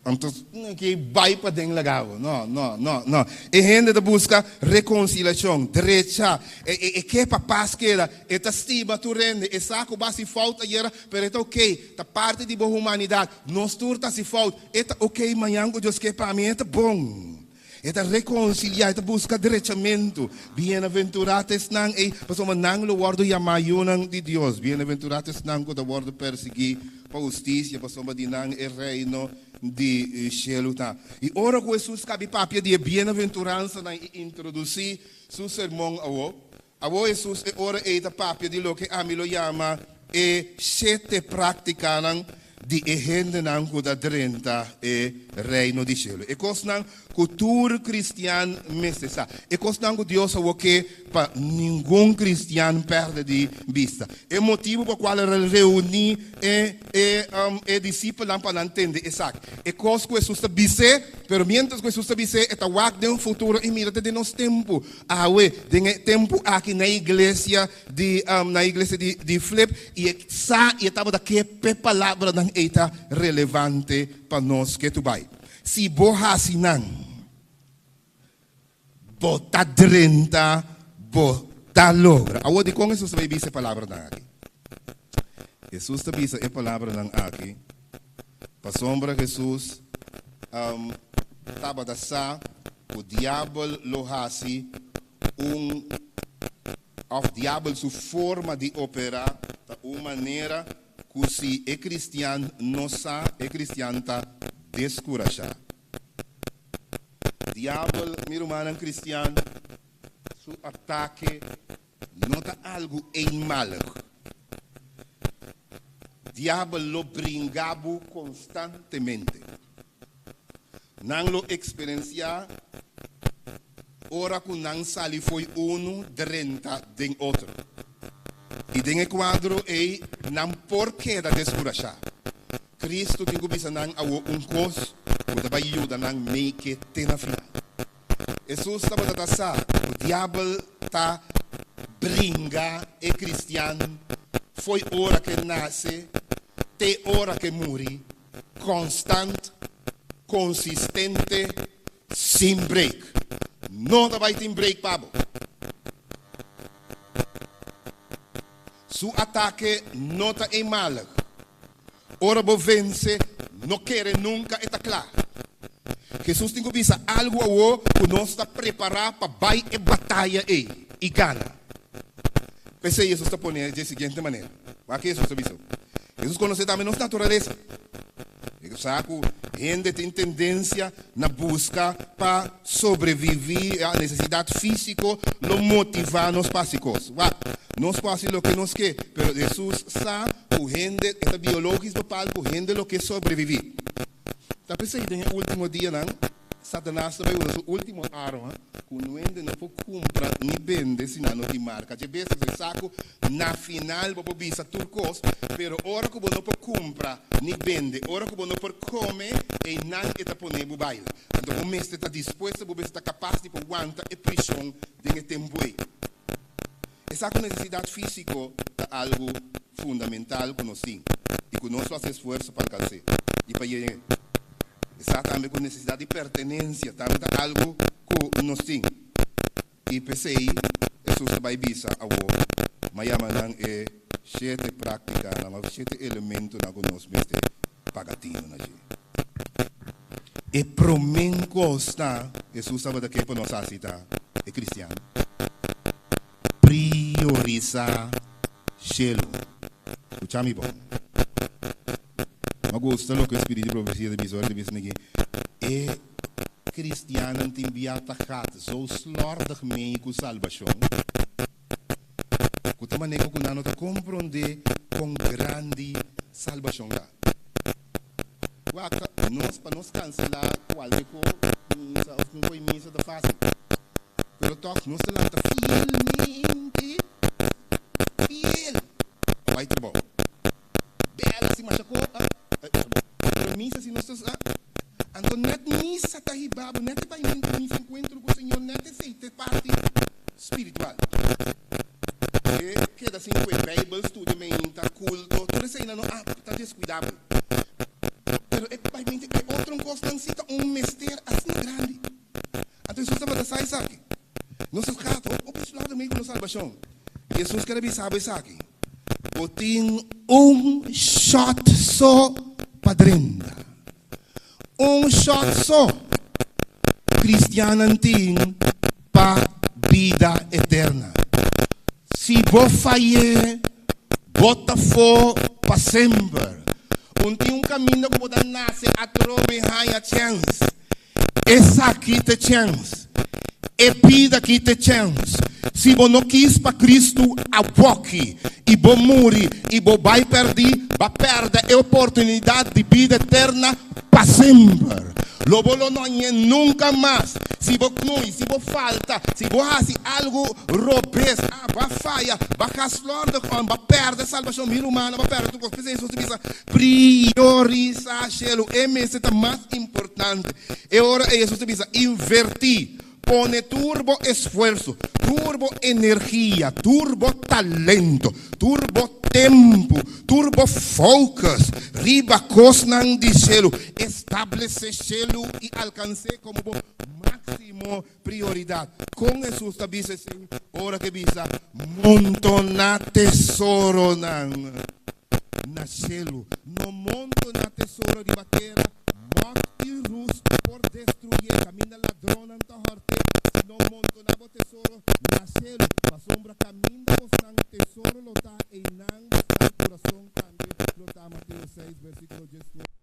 Anto ki bai paden laga bo. No, no, no, no. E hende ta buska rekonsiliashon, drecha. E, e, e ke pa pas keda. E ta stima tur hende. E sa ku bo hasi fout ayera, pero e ta okey. Ta parti di bo humanidat. Nos tur ta hasi fout. E ta okey mañan ku Dios ke pa mi, e ta bon. E ta rekonsiliá, e ta buska drechamentu. Bienaventurá ta esnan ei, pasobra nan lo wòrdu yamá yunan di Dios. Bienaventurá ta esnan ku ta wòrdu persiguí pa hustisia, pasobra di nan e reino di shelu ta. I ora ku Hesus kabi papia di e bienaventuransanan i introdusí su sermon awó, awó Hesus e ora ei ta papia di loke ami lo yama e shete práktikanan di e hendenan ku ta drenta e Reino di shelu. E kosnan ku tur kristian mester sa. E kosnan ku Dios a wou ke pa ningun kristian pèrdè di bista. E motibu pa kual el reuní e e e disipelnan pa nan tende esaki. E kos ku Hesus ta bis'é, pero miéntras ku Hesus ta bis'é, e ta wak den futuro i mira ta den nos tempu. Awe, den e tempu aki na iglesia di na iglesia di di Flip i e sa i e tabata ke p'e palabranan ei ta relevante pa nos ke tu bai. Si bo hasi nan, bo ta drenta, bo ta logra. Awor dikon Hesus ta bai bisa e palabranan aki? Hesus ta bisa e palabranan aki pasobra Hesus tabata sa ku diabel lo hasi un Òf diabel su forma di operá ta un manera ku si e kristian no sa, e kristian ta deskurashá. Diabel, mi rumannan kristian, su atake no ta algu eenmalig. Diabel lo bringa bo konstantemente. Nan lo eksperensiá ora ku nan sali fo'i unu drenta den otro. I den e kuadro ei nan por keda deskurashá. Kristu tin ku bisa nan awor un kos ku ta bai yuda nan meke te na final. Hesus tabata ta sa ku Diabel ta bringa e kristian fo'i ora ku e nase te ora ku e muri Konstant, konsistente, sin break. No ta bai tin break pa bo. Su atake no ta eenmalig. Ora bo vense, no kere nunka e ta kla. Hesus tin ku bisa algu awo ku nos ta prepará pa bai e bataya ei i gana. P'esei Hesus ta pone dje siguiente manera. Wak Hesus ta bisa. Hesus konosé tambe nos naturalesa. E sa ku hende tin tendensia na buska pa sobreviví, ya, nesesidat físiko lo motivá nos pa hasi kos. Wak, nos por hasi loke nos ke, pero Hesus sa Ku hende, e ta biologisch bepaald ku hende lo ke sobreviví. Ta p'esei den e último dianan, Satanas ta bai usa su último arma ku un hende no por kumpra ni bende si nan no tin marka. Dje bes esei sa ku na final bo por bisa tur kos, pero ora ku bo no por kumpra ni bende, ora ku bo no por kome, einan e ta pone bo baila. Anto bo mester ta dispuesto, bo mester ta kapas di por wanta e prishon den e tempu ei. E sa ku nesesidat físiko ta algu fundamental ku nos tin i ku nos lo hasi esfuerso pa alkans'é i pa yeg'é. E sa tambe ku nesesidat di pertenensia tambe ta algu ku nos tin. I p'esei Hesus ta bai bisa awor, M'a yama nan e shete práktikanan òf shete elementonan ku nos mester paga tinu na dje. E promé kos ta, Hesus tabata ke pa nos hasi ta, e kristian priorisá shelu. Skucha mi bon. Mi a gusta loke Spiritu di Profesia ta bisa ora ta bisa mi aki, E kristiannan tin bia ta gat zo slòrdig mee ku salbashon, ku ta manera ku nan no ta komprondé kon grandi salbashon ta. Wak, nos pa nos kanselá kualke ko misa òf un koi misa ta fásil. Pero tòg nos ta lanta fielmente, fiel, pa bai trabou. Bèl si masha ko, ah, trabou. Pero misa si nos ta sa, anto nèt misa ta hiba bo, nèt e baimentu misa, enkuentro ku Señor, nèt esei ta e parti spiritual. E keda sin ku e Bijbel studia meinta, kulto, tur eseinan no a ta deskuidabel. Pero e baimentu e otro kosnan si ta un mester asina grandi. Anto Hesus tabata sa esaki. Nos a gaat hopi slòrdig mee ku nos salbashon. Hesus kere bisa bo esaki, Bo tin un shòt so pa drenta. Un shòt so kristiannan tin pa bida eterna. Si bo fay'é, bo ta fo pa semper. Un tin un kaminda ku bo ta nase atrobe haña chèns. Esaki ta e chèns. E bida aki ta e chèns. Si bo no kis pa Kristu awoki i bo muri i bo bai pèrdí, bo a pèrdè e oportunidat di bida eterna pa semper. Lo bo lo no hañ'é nunka mas. Si bo knui, si bo falta, si bo hasi algu robes, ah, bo a faya, bo a gaslòrdig òf bo a pèrdè salbashon, mi rumannan, bo a pèrdè tur kos. P'esei Hesus ta bisa, Priorisa shelu, e mester ta mas importante. E ora ei Hesus ta bisa, Invertí, pone tur bo esfuerso, tur bo energia, tur bo talento, tur bo tempu, tur bo focus riba kosnan di shelu. Establesé shelu i alkans'é komo bo máksimo prioridat. Kon Hesus ta bisa esei ora ku e bisa, Montoná tesoronan na shelu. No monto na tesoro riba tera, mòt i rus por destruyé, kaminda ladronnan ta hòrt'é, sino monto na bo tesoro na shelu, pasobra kaminda bosnan tesoro lo ta, einan bosnan kurason tambe lo ta. Mateo seis, versíkulo diesnuebe.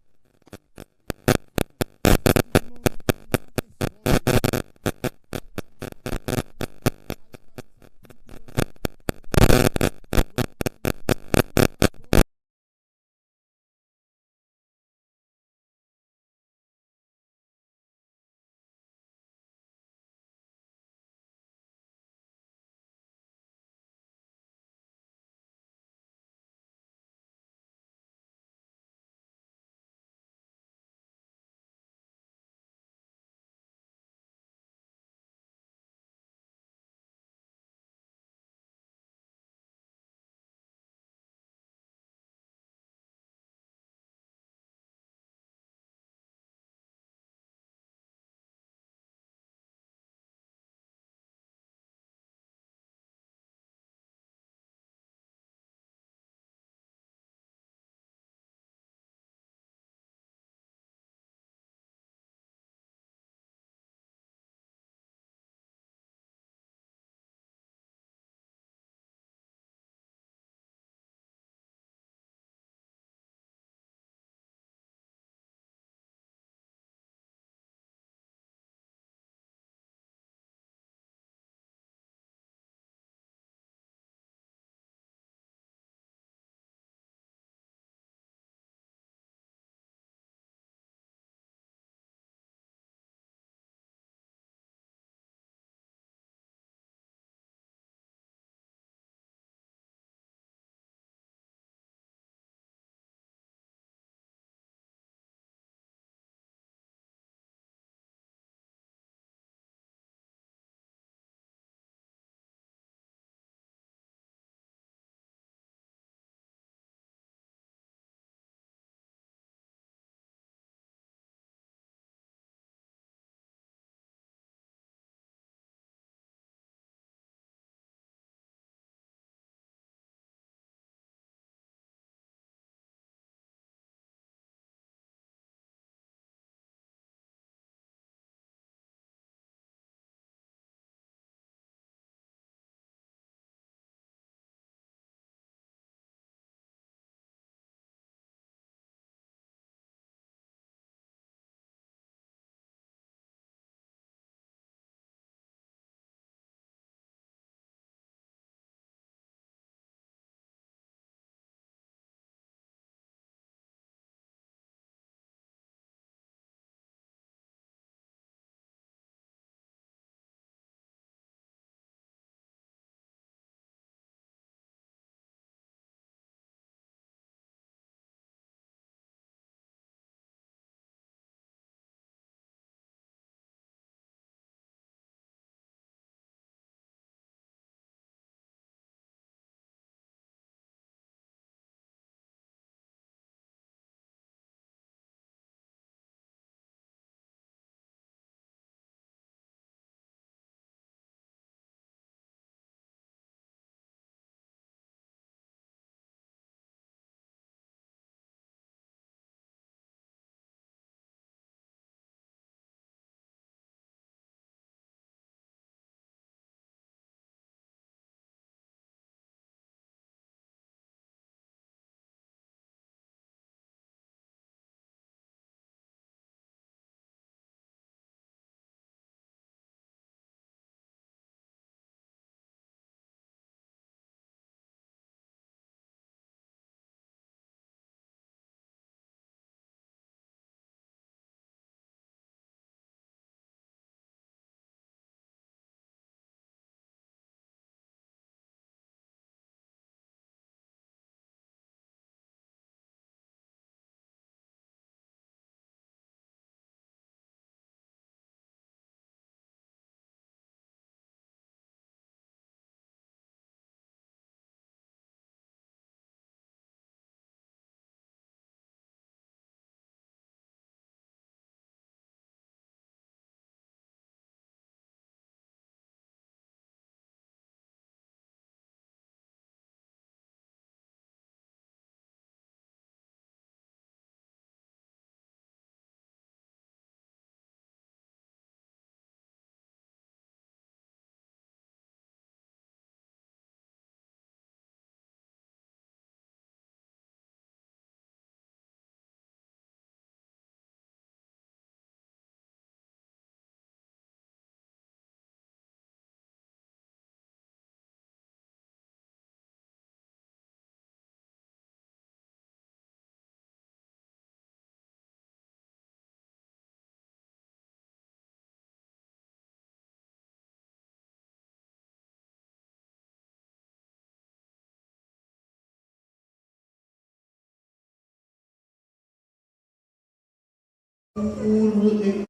Tur e.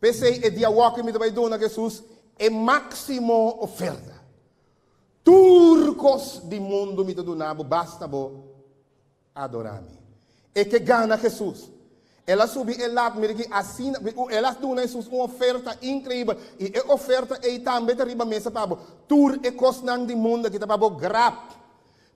P'esei e dia wòki mi ta bai duna Hesus e máksimo oferta. Tur kos di mundu mi ta duna bo, basta bo adorá mi. E ke gana Hesus. El a subi e lat, mira ki asina, el a duna Hesus un oferta inkreibel, i e oferta ei tambe ta riba mesa pa bo. Tur e kosnan di mundu aki ta pa bo grap.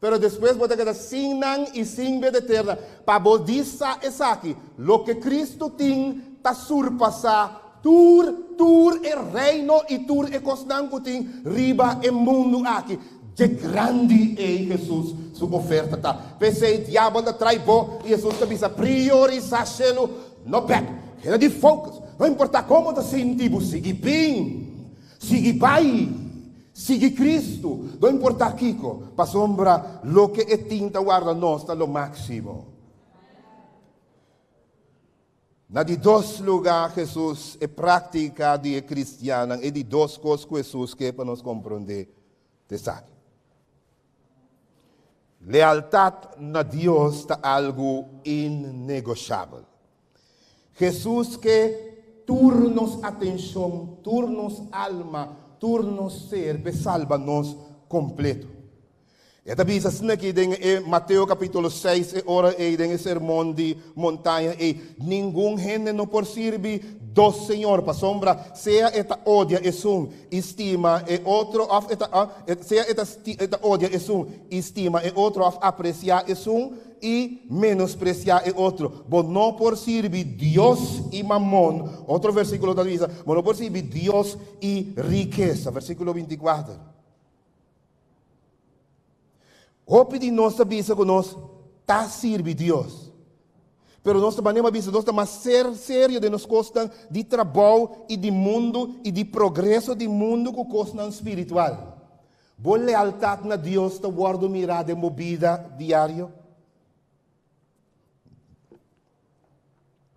Pero despues bo ta keda sin nan i sin bida eterna. Pa bo di sa esaki, loke Cristo tin ta surpasá tur, tur e reino i tur e kosnan ku tin riba e mundu aki. Dje grandi ei Hesus su oferta ta. P'esei diabel ta trai bo i Hesus ta bisa, Priorisá shelu, no bèk. Keda di focus. No importá kon bo ta sinti bo, sigui bin. Sigui bai. Sigui Cristo. No importá kiko, pasobra loke e tin ta warda nos ta lo máksimo. Na di dos lugá, Hesus, e práktika di e kristiannan, e di dos kos ku Hesus ke pa nos komprondé ta esaki. Lealtat na Dios ta algu innegoshabel. Hesus ke tur nos atenshon, tur nos alma, tur nos ser p'e salba nos kompleto. E ta bisa asina aki den e Mateo capítulo 6, e ora ei den e sermon di montaña ei, Ningun hende no por sirbi dos señor, pasobra sea e ta odia esun i stima e otro, of e ta, sea e ta, e ta odia esun i stima e otro, of apreciá esun i menospreciá e otro. Bo no por sirbi Dios i Mamon. Otro versículo ta bisa, bo no por sirbi Dios i rikesa. Versículo 24. Hopi di nos ta bisa ku nos ta sirbi Dios. Pero nos ta manera bisa nos ta mas ser serio den nos kosnan di trabou i di mundu i di progreso di mundu ku kosnan spiritual. Bo lealtat na Dios ta wòrdu mirá den bo bida diario?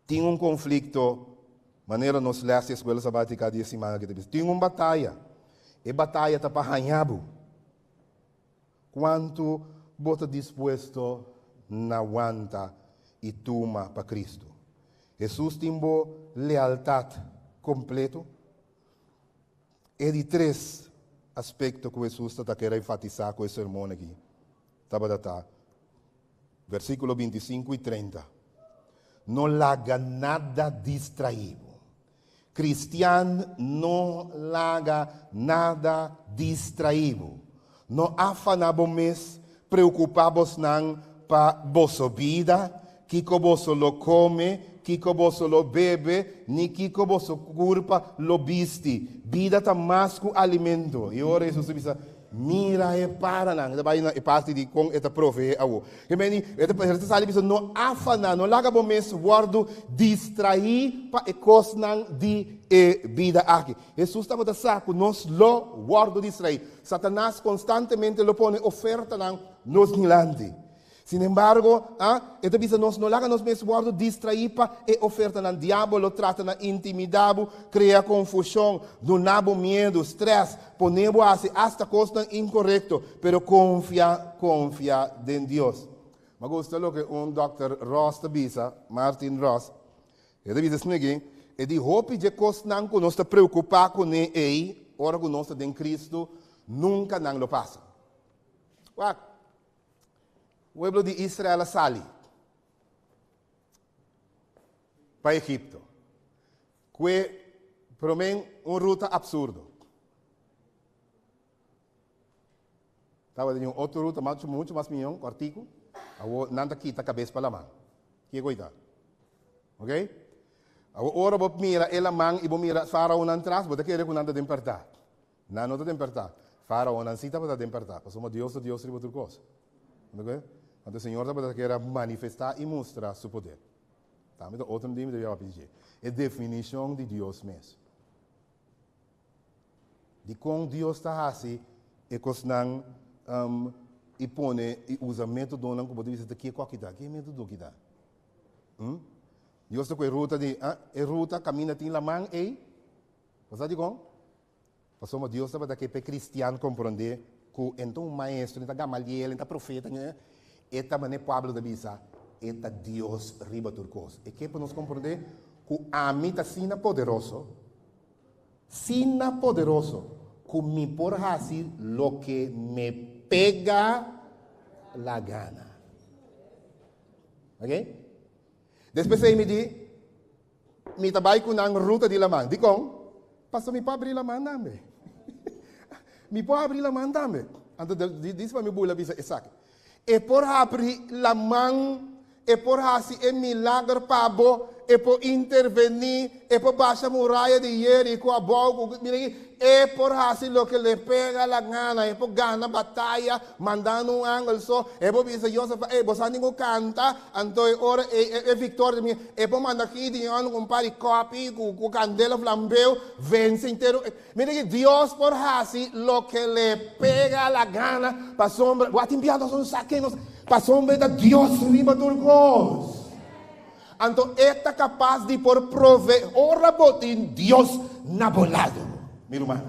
Tin un konflikto, manera nos lès di Eskuela Sabátika di e siman aki ta bisa. Tin un bataya. E bataya ta pa haña bo. Kuantu bo ta dispuesto na wanta i tuma pa Kristu? Hesus tin bo lealtat kompleto? E di tres aspekto ku Hesus ta ta kere enfatisá ku e sermon aki tabata ta Versíkulo 25 i 30. No laga nada distraí bo. Kristian, no laga nada distraí bo. No afaná bo mes, preokupá bosnan pa boso bida, kiko boso lo kome, kiko boso lo bebe, ni kiko boso kurpa lo bisti. Bida ta mas ku alimento. I ora Hesus a bisa, Mira e paranan. E ta bai na e parti di kon e ta proveé awo. E meni, e ta e ta sali bisa, no afaná, no laga bo mes wòrdu distraí pa e kosnan di e bida aki. Hesus tabata sa ku nos lo wòrdu distraí. Satanas konstantemente lo pone ofertanan nos dilanti. Sin embargo, a, e ta bisa nos, no laga nos mes wòrdu distraí pa e ofertanan. Diabel lo trata na intimidá bo, krea konfushon, duna bo miedu, strès, pone bo hasi asta kosnan inkorekto. Pero konfia, konfia den Dios. Mi a gusta loke un dòkter Ross ta bisa, Martin Ross. E ta bisa asina aki, E di hopi dje kosnan ku nos ta preokupá kuné ei, ora ku nos ta den Kristu, nunka nan lo pasa. Wak! Pueblo di Israel a sali pa Egipto. Kue promé un ruta absurdo. Tabatin un otro ruta mucho, mucho mas mihó, kòrtiku. Awor nan ta kita kabes pa laman. Kiko ei ta? Ok? Awor ora bo mira e laman i bo mira faraonan tras, bo ta kere ku nan ta den pèrtá. Nan no ta den pèrtá. Faraonnan sí tabata den pèrtá, pasobra Dios ta Dios riba tur kos. Anto Señor tabata kier a manifestá i mustra Su poder. Tambe ta otro dia mi ta bia papia di dje. E definishon di Dios mes. Dikon Dios ta hasi e kosnan i pone i usa métodonan ku bo ta bisa ta ke ku aki ta? Ke método ki ta? Hm? Dios ta ku e ruta di, ah, e ruta kaminda tin laman ei. Bo sa dikon? Pasobra Dios tabata ke pa e kristian komprondé ku e no ta un maestro, e no ta Gamaliel, e no ta profeta, e ta manera Pablo ta bisa, e ta Dios riba tur kos. E ke pa nos komprondé ku ami ta asina poderoso, asina poderoso, ku mi por hasi loke me pega la gana. Ok? Despues ei mi di, Mi ta bai ku nan ruta di laman. Dikon? Pasobra mi por abri laman tambe. Mi por abri laman tambe. Anto dice pa mi bula bisa esaki. E por habri laman, e por hasi e milager pa bo, e por intervení, e por basha muraya di Jeriko abou ku mira aki, e por hasi loke le pega la gana, e por gana bataya mandando un angel so, e por bisa Josafat, ey bo sa ningu kanta, anto e ora ey e victoria ta bini. E por manda Gideon ku un par di kòpi ku kandela flambeu vense henter. Mira ki Dios por hasi loke le pega la gana pasobra bo a tin biaha nos no sa ken nos pasobra e ta Dios riba tur kos. Anto e ta kapas di por prove ora bo tin Dios na bo lado, mi ruman.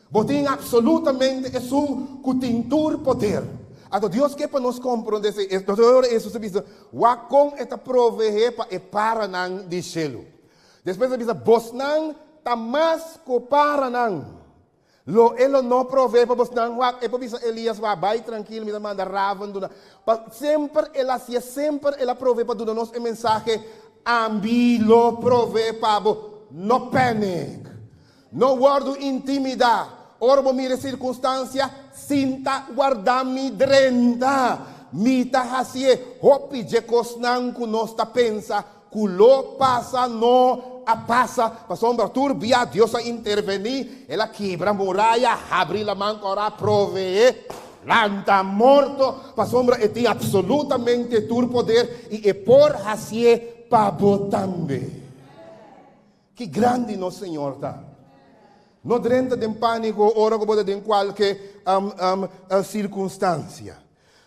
Bo tin absolutamente esun ku tin tur poder. Anto Dios ke pa nos komprondé esei. Entonces ora Hesus a bisa, Wak kon e ta proveé pa e paranan di shelu. Despues a bisa, Bosnan ta mas ku paranan. Lo e lo no proveé pa bosnan. Wak, e por bisa Elias, Wak, bai trankil, mi ta manda raven duna. Pa semper el a hasié, semper el a proveé pa duna nos e mensahe, Ami lo proveé pa bo. No panic. No wòrdu intimidá ora bo mira e sirkunstansia, Sinta warda mi drenta. Mi ta hasié hopi dje kosnan ku nos ta pensa ku lo pasa no a pasa, pasobra tur bia Dios a intervení, El a kibra muraya, habri laman kòrá, proveé, lanta morto, pasobra E tin apsolutamente tur poder i E por hasié pa bo tambe. Ki grandi nos Señor ta! No drenta den pániko ora ku bo ta den kualke sirkunstansia.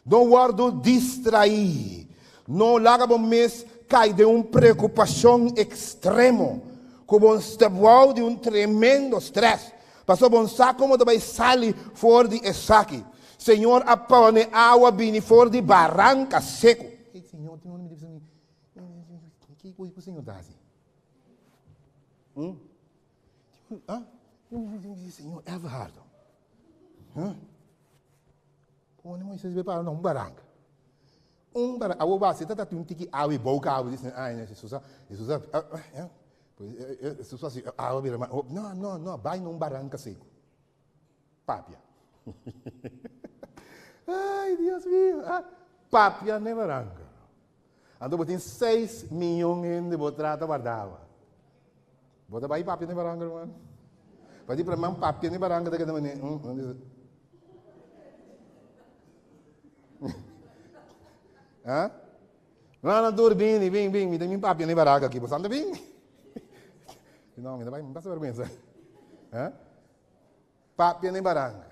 No wòrdu distraí. No laga bo mes kai den un preokupashon ekstremo ku bo ta bou di un tremendo strès pasobra bo no sa kon bo ta bai sali for di esaki. Señor a pone awa bini for di baranka seku. Señor, kiko Señor ta hasi? Hmm? Ah? Señor Everhard. Huh? Pone Moisés be para na un baranca. Un baranca. Awo ba, se tata un tiki awe boca awe. Dicen, ay, Jesús, Jesús, ah, ah, pues, Jesús así, awe bira ma. No, no, no, bai na un baranca seco. Papia. Ay, Dios mío. Ah, papia ne baranca. Anto bo tin seis miyon hende bo trata warda awa. Bo ta bai papia ne baranca, ruman? Pa di man papia ne baranca ta keda mane. Ha? No, no, tur bini, bin, bin, mi ta bin papia ne baranca aki. Bo santa bin? No, mi ta bai, mi pasa vergüenza. Ha? Papia ne baranca.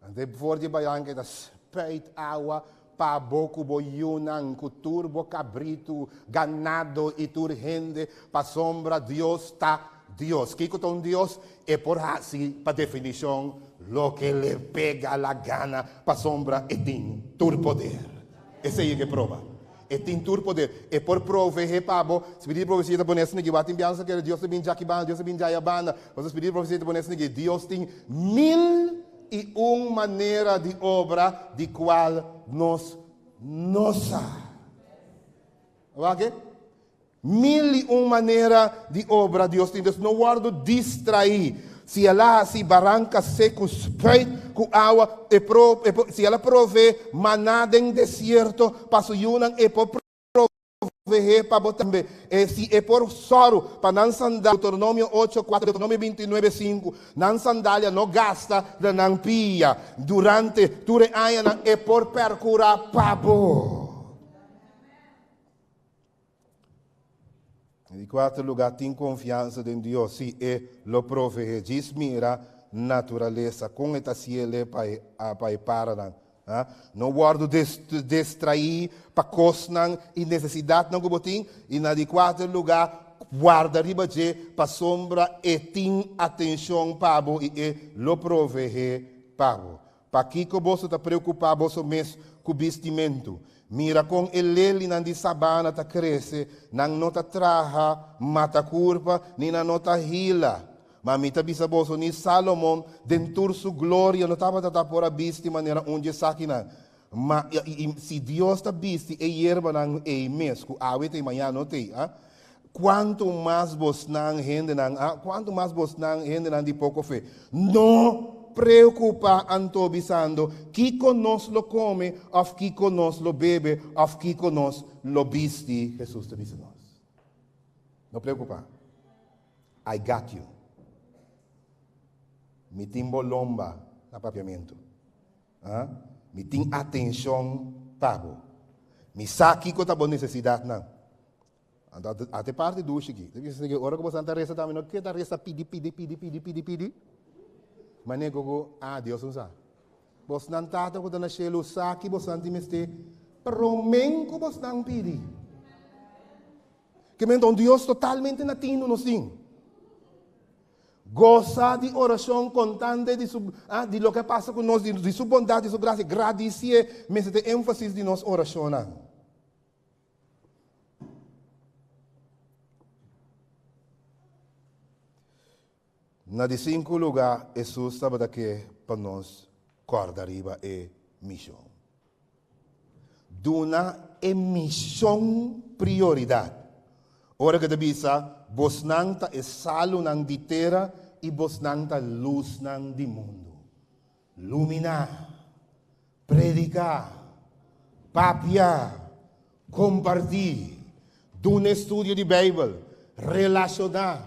Ante for di baranca e ta spuit awa pa bo ku bo yunan, ku tur bo kabritu, ganado i tur hende, pasobra Dios ta Dios. Kiko ta un Dios? E por hasi pa definishon loke le pega la gana, pasobra e tin tur poder. Esei e ke proba. E tin tur poder. E por proveé pa bo. Spiritu di profesia ta pone esaki. Wak tin biaha kere Dios ta bin djaki banda, Dios ta bin djaya banda. Pasobra spiritu di profesia ta pone esaki. Dios tin 1001 manera di obra di kual nos no sa. Wak e? 1001 manera di obra Dios tin. Dus no wòrdu distraí. Si el a hasi baranka seku spuit ku awa, e pro, e por, si el a provee maná den desierto pa su yunan, e por proveé pa bo tambe. E si e por sòru pa nan sandalia, Deuteronomio ocho, kuater, Deuteronomio bintinuebe, sinku, nan sandalia no gasta na nan pia durante tur e añanan, e por perkurá pa bo. Di kuater lugá, tin konfiansa den Dios, sí, e lo proveé. Djis mira naturalesa, kon e ta siele pa e pa e paranan. No wòrdu destraí pa kosnan i nesesidatnan ku bo tin. I na di kuater lugá, warda riba dje, pasobra e tin atenshon pa bo i e lo proveé pa bo. Pakiko boso ta preokupá boso mes ku bistimentu? Mira kon e lelinan di sabana ta krese, nan no ta traha mata kurpa, ni nan no ta hila. Ma mi ta bisa boso, ni Salomon den tur su gloria no tabata ta por a bisti manera un dje esakinan. Ma i si Dios ta bisti e yerbanan ei mes, ku awe t'ei mañana no t'ei, a kuantu mas bosnan hendenan, a kuantu mas bosnan hendenan di poko fe? No preokupá anto bisando, Kiko nos lo kome, òf kiko nos lo bebe, òf kiko nos lo bisti? Hesus ta bisa nos, No preokupá. I got you. Mi tin bo lomba na papiamentu. Ah, mi tin atenshon pa bo. Mi sa kiko ta bo nesesidatnan. Anto ate parti dushi aki. Ta bisa ora ku bo santa resa tambe no keda resa pidi pidi pidi pidi pidi pidi. Mane ku ku ah Dios no sa. Bosnan Tata ku ta na shelu sa ki bosnan tin mester promé ku bosnan pidi. Ke men ta un Dios totalmente na tinu nos tin. Gosa di orashon kontante di su ah, di loke a pasa ku nos, di, di su bondat, di su grasia. Gradisié mester ta e énfasis di nos orashonnan. Na di sinku lugá, Hesus tabata ke pa nos kòrda riba e mishon. Duna e mishon prioridat. Ora ku e ta bisa, Bosnan ta e salunan di tera i bosnan ta lusnan di mundu. Luminá, prediká, papia, kompartí, duna estudio di Beibel, relashoná,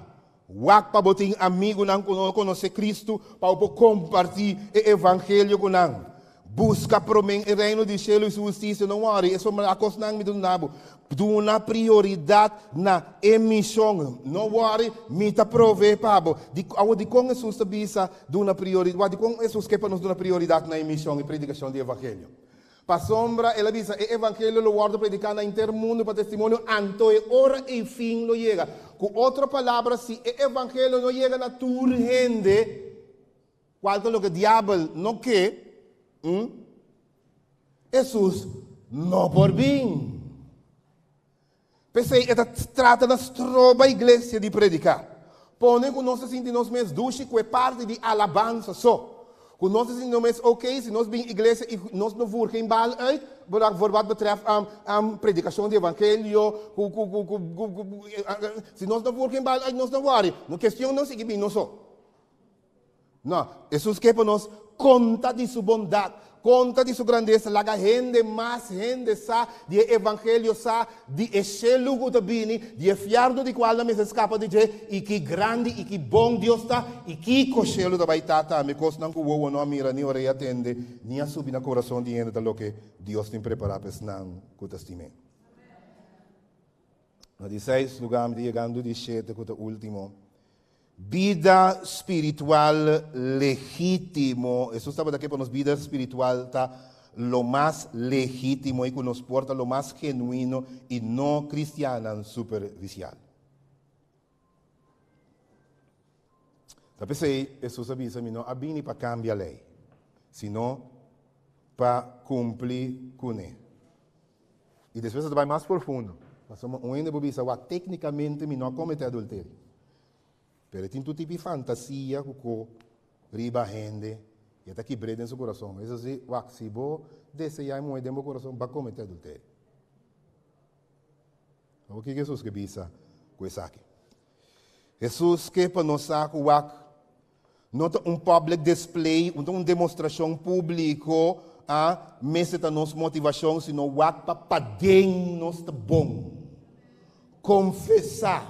wak pa bo tin amigunan ku no konosé Kristu pa bo por kompartí e evangelio ku nan. Buska promé e Reino di shelu i su hustisia, no wòri, e a kosnan mi ta duna bo. Duna prioridat na e mishon. No wòri, mi ta provee pa bo. Di, awor dikon Hesus ta bisa duna priori, wak dikon Hesus ke pa nos duna prioridat na e mishon i predikashon di evangelio? Pasobra el a bisa, e evangelio lo wòrdu prediká na henter mundu pa testimonio, anto e ora ei fin lo yega. Ku otro palabra, si e evangelio no yega na tur hende, Cual ta loke diabel no ke, hm? Hesus no por bin. P'esei e ta trata na stroba iglesia di predica. Pone cu nos ta sinti nos mes dushi cu e parti di alabansa so. Cu nos ta sinti nos mes ok si nos bin iglesia y nos no voer geen bal uit voor wat betreft predicacion di evangelio, cu, cu, cu, cu, cu, cu, si nos no voer geen bal uit nos no worry. No kestion nos sigui bin nos so. No, Hesus ke pa nos konta di su bondat, konta di su grandesa, laga hende, mas hende sa di e evangelio, sa di e shelu ku ta bini, di e fièrnu di kual nan mester skapa di dje, i ki grandi i ki bon Dios ta, i kiko shelu ta bai ta tambe, kosnan ku wowo no a mira, ni orea a tende, ni a subi na kurason di hende ta loke Dios tin prepará pa esnan ku ta stim'é. Na di seis lugá mi ta yegando di shete ku ta último. Bida spiritual legítimo. Hesus tabata ke pa nos bida spiritual ta lo mas legítimo i ku nos por ta lo mas genuino i no kristiannan superfisial. Ta p'esei Hesus a bisa, Mi no a bini pa kambia lei, sino pa kumpli kuné. I despues e ta bai mas profundo. Pasobra un hende por bisa, Wak, téknikamente mi no a kometé adulterio. Pero e tin tur tipo di fantasia ku ko riba hende i e ta kibr'é den su kurason. Es así, wak, si bo deseá e muhé den bo kurason, bo a kometé adulterio. Awor kiko Hesus ke bisa ku esaki? Hesus ke pa nos sa ku wak no ta un public display, no ta un demostrashon públiko a mester ta nos motivashon, sino wak pa paden nos ta bon. Konfesá,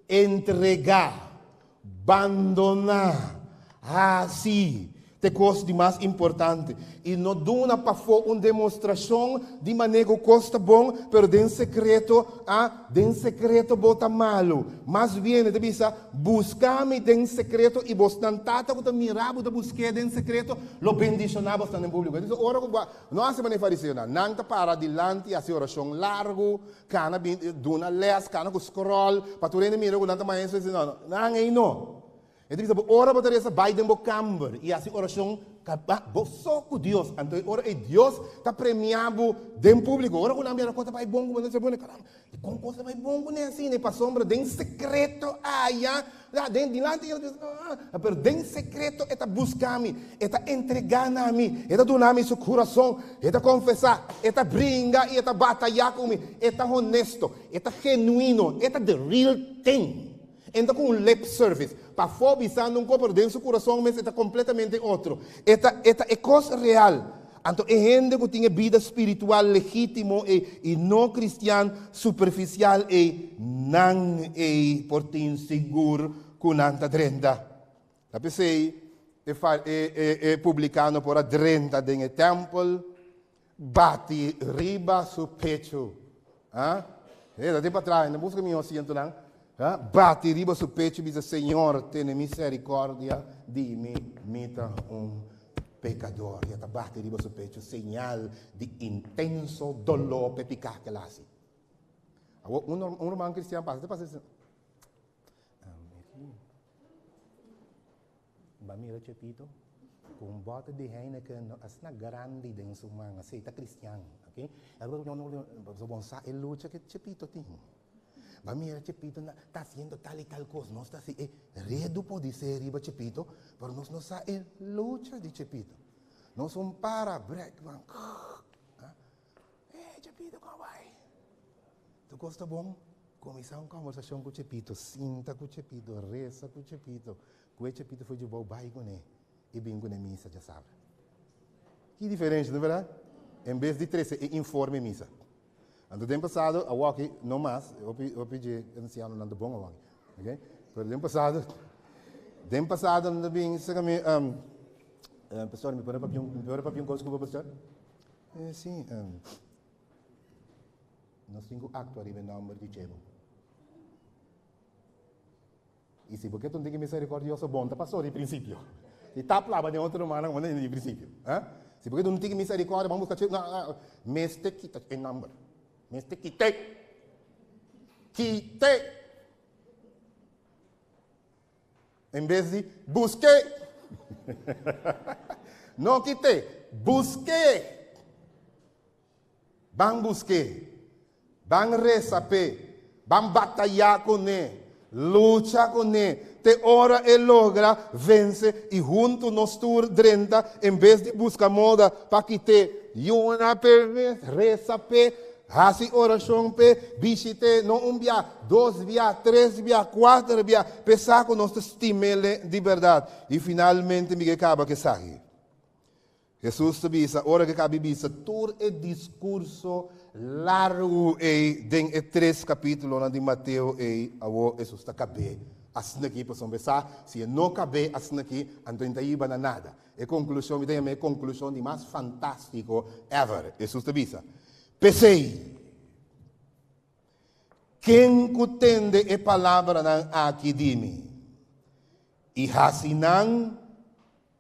entregá, bandoná, hasi. Ta e kos di mas importante. I no duna pafó un demostrashon di manera ku kos ta bon, pero den sekreto, a, den sekreto bo ta malu. Mas bien, e ta bisa, Buska mi den sekreto, i bosnan Tata ku ta mira bo ta busk'é den sekreto lo bendishoná bosnan den públiko. E ta bisa, ora ku bo a, no hasi manera e fariseonan, nan ta para dilanti i hasi orashon largu, kana bin duna lès, kana ku skròl, pa tur hende mira ku nan ta maestro. No, no, nan ei no. E ta bisa bo, ora bo ta resa, bai den bo kamber i hasi orashon kaba bo so ku Dios. Anto e ora ei Dios ta premiá bo den públiko. Ora ku nan bira kos ta bai bon ku bo, nan ta bisa, Caramba, dikon kos ta bai bon ku nan asina? E pasobra den sekreto aya, ya, den dilanti di hende, pero den sekreto e ta buska mi, e ta entregá na mi, e ta duna mi su kurason, e ta konfesá, e ta bringa i e ta batayá ku mi, e ta honesto, e ta genuino, e ta the real thing. E ta ku un lip service. Pafó bisando un kos, pero den su kurason mes e ta kompletamente otro. E ta e ta e kos real. Anto e hende ku tin e bida spiritual legítimo ei i no kristian superfisial ei, nan ei por tin sigur ku nan ta drenta. Ta p'esei e e e e publikano por a drenta den e tèmpel, Bati riba su pechu. Ha? E ta tin patras, no buska mihó asientonan. Ha? Bati riba su pechu i bisa, Señor, tene misericordia di mi, mi ta un pecador. I e ta bati riba su pechu, señal di intenso doló p'e piká ku el a hasi. Awor, un, un ruman cristian pasa, ta pasa, Ba mira Chepito cu un bote di Heineken no asina grandi den su man, asey ta cristian, ok. Pasobra bo sa e lucha cu Chepito tin. Ba mira Chepito na ta haciendo tal y tal cos, nos ta haci e redu podi ser riba Chepito, pero nos no sa e lucha di Chepito. Nos un para brek man, eh Chepito con a bay? Tur kos ta bon? Kuminsá un kòmbersashon ku Chepito, sinta ku Chepito, resa ku Chepito, ku e Chepito for djubou bai kuné i bin kuné misa djasabra. Ki diferensha, no bèrdat? En bes di trese e informe misa. Anto den pasado, awoki no mas, hopi hopi dje ansianonan ta bon awoki, ok? Pero den pasado, den pasado nan ta bin saka mi, pastor mi por a papia un, mi por a papia un kos ku bo pastor? Eh, si. Nos tin ku aktua riba e nòmber di Chebo. I si bo ke ta un tiki miserikordioso, bon ta pasó di prinsipio. Si ta plaba den otro rumannan, bon ta di prinsipio. Si bo ke ta un tiki miserikòrdia, bon buska Chebo. No, mester kita e nòmber. Mester kit'é. Kit'é. En bes di busk'é. No kit'é, busk'é. Ban busk'é. Ban resa p'e. Ban batayá kuné. Lucha kuné te ora e logra vense i huntu nos tur drenta en bes di buska moda pa kit'é. Yuna p'e mes, resa p'e, hasi orashon p'e, bishit'é no un bia, dos bia, tres bia, kuater bia, p'e sa ku nos ta stim'é di bèrdat. I finalmente mi ke kaba ku esaki. Hesus ta bisa, ora ku e kabi bisa tur e diskurso largu ei den e tres kapítulonan di Mateo ei, awor Hesus ta kab'é asin'akí, pasobra e sa si e no kab'é asin'akí, anto e no ta hiba na nada. E konklushon, mi ta yama e konklushon di mas fantástiko ever. Hesus ta bisa, P'esei, ken ku tende e palabranan aki di mi i hasi nan,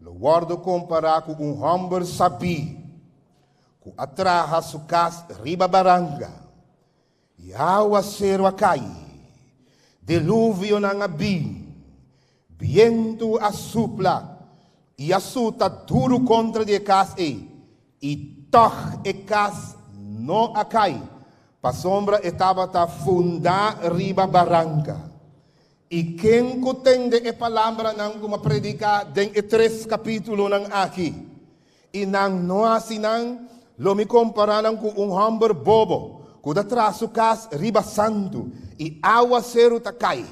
Lo wòrdu kompará ku un hòmber sabí ku a traha su kas riba baranka, i áwaseru a kai, diluvionan a bin, bientu a supla i a suta duru kontra di e kas ei, i tòg e kas no a kai, pasobra e tabata fundá riba baranka. I ken ku tende e palabranan ku mi a prediká den e tres kapítulonan aki, i nan no hasi nan, lo mi kompará nan ku un hòmber bobo ku ta traha su kas riba santu, i áwaseru ta kai,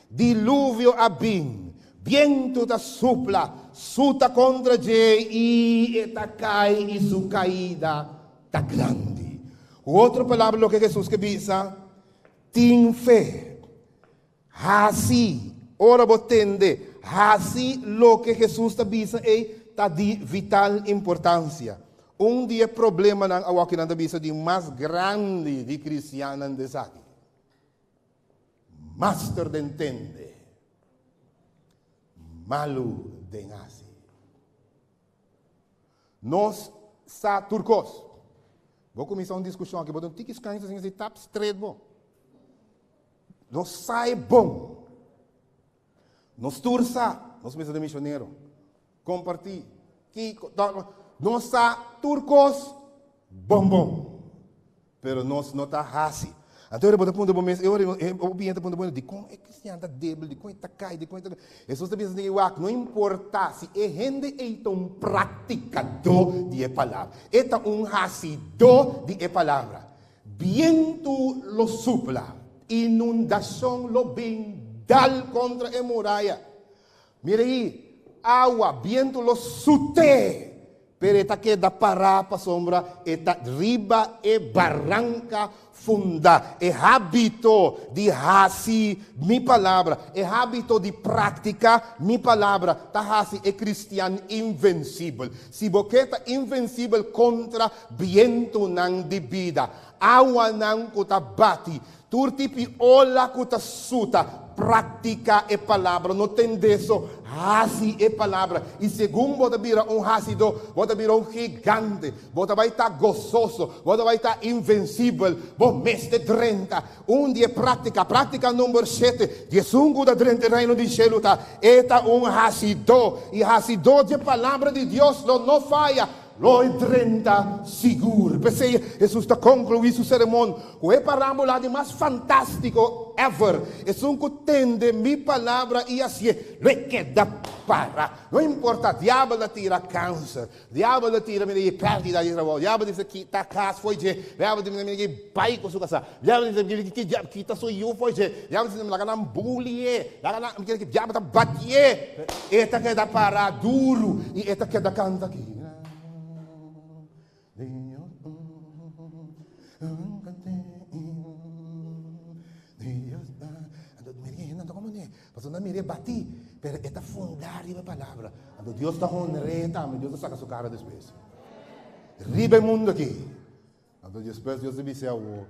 diluvio a bin, bientu ta supla, suta kontra dje, i e ta kai, i su kaida ta grandi. Ku otro palabra, loke Hesus ke bisa, Tin fe. Hasi. Ora bo tende, hasi loke Hesus ta bisa ei. ta di vital importansia. Un di e problemanan awor nan ta bisa di mas grandi di kristiannan ta esaki. Master den tende, malu den hasi. Nos sa tur kos. Bo kuminsá un diskushon aki, bo ta un tiki skansa sin hasi tap stret bo. Nos sa e bon. Nos tur sa, nos mester ta misionero. Kompartí, kiko, nos sa tur kos bon bon. Pero nos no ta hasi. Anto ora bo ta puntra bo mes, e ora e obiente ta puntra bo mes, dikon e kristian ta debil, dikon e ta kai, dikon e ta. Hesus ta bisa esei, wak, no importá si e hende ei ta un praktikadó di e palabra, e ta un hasidó di e palabra. Bientu lo supla, inundashon lo bin dal kontra e muraya. Mira ei, awa, bientu lo sut'é, pero e ta keda pará pasobra e ta riba e baranka fundá. E hábito di hasi mi palabra, e hábito di praktiká mi palabra ta hasi e kristian invensibel. Si bo ke ta invensibel kontra bientunan di bida, awanan ku ta bati, Tur tipi ola ku ta suta, praktiká e palabra, no tend'é so, hasi e palabra. I segun bo ta bira un hasidó, bo ta bira un gigante, bo ta bai ta gososo, bo ta bai ta invensibel, bo mester drenta. Un di e práktika, práktika number shete, di esun ku ta drenta e Reino di shelu ta, e ta un hasidó. I hasidó di e palabra di Dios lo no faya. Lo e drenta sigur. P'esei Hesus ta konkluí su sermon ku e parábola di mas fantástiko ever, Esun ku tende mi palabra i hasié, lo e keda para. No importá, diabel ta tira kanser, diabel ta tira mira e pèrdida di trabou, diabel ta bisa kita kas fo'i dje, diabel ta bisa mira e bai ku su kasá, diabel ta bisa kita su yu fo'i dje, diabel ta bisa laga nan bulié, laga nan, diabel ta batié. E ta keda para duru i e ta keda kanta aki. Pasobra nan mir'é batí, pero e ta fundá riba e palabra. Anto Dios ta honr'é tambe, Dios ta saka su kara despues. Riba e mundu aki. Anto despues Dios ta bis'é awor,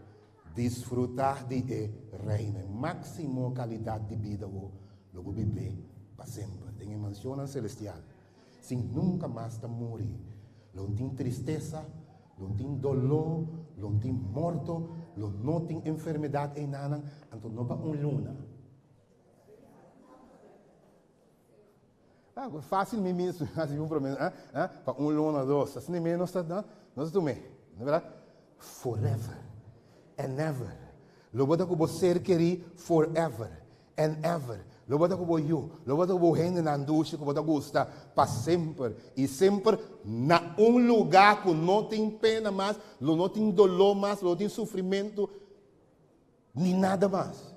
Disfrutá di e Reino, e máksimo kalidat di bida awor lo bo bib'é pa semper den e mansionnan selestial, sin nunka mas ta muri. Lo no tin tristesa, lo no tin doló, lo no tin morto, lo no tin enfermedat einanan, anto no pa un luna. Ah, fácil mi mis, hasi un promesa, ah, ah, pa un luna, dos, asina mi nos ta, no, nos ta tum'é, no verdad? Forever and ever. Lo bo ta ku bo ser kerí forever and ever. Lo bo ta ku bo yu, lo bo ta ku bo hendenan dushi ku bo ta gusta pa semper i semper na un lugá ku no tin pena mas, lo no tin doló mas, lo no tin sufrimentu, ni nada mas.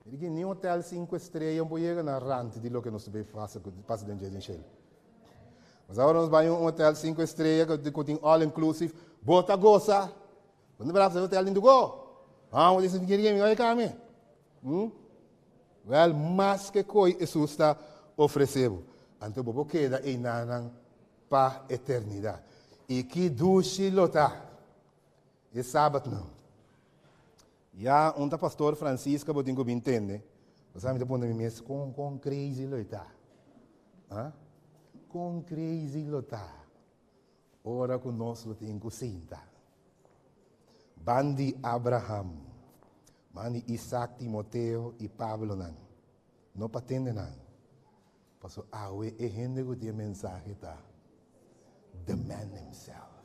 Mira ki ni hotel sinku estrella no por yega na rand di loke nos ta bay pasa pasa den dje den shel. Mas awor nos bay un hotel sinku estrella ku tin all inclusive, bo ta gosa. Bo no brasa hotel den dugo. Ah, bo dice kiri mi bai kami. Hm? Wel, mas ke koi Hesus ta ofrece bo. Anto bo por keda einanan pa eternidad. I ki dushi lo ta e sabatnan. Ya un ta pastor Francisca bo tin ku bin tende. Bo sa mi ta puntra mi mes kon kon crazy lo e ta. Ha? Kon crazy lo ta ora ku nos lo tin ku sinta ban di Abraham, ban di Isaac, Timoteo i Pablonan. No pa tende nan. Paso awe e hende ku tin e mensahe ta the man himself,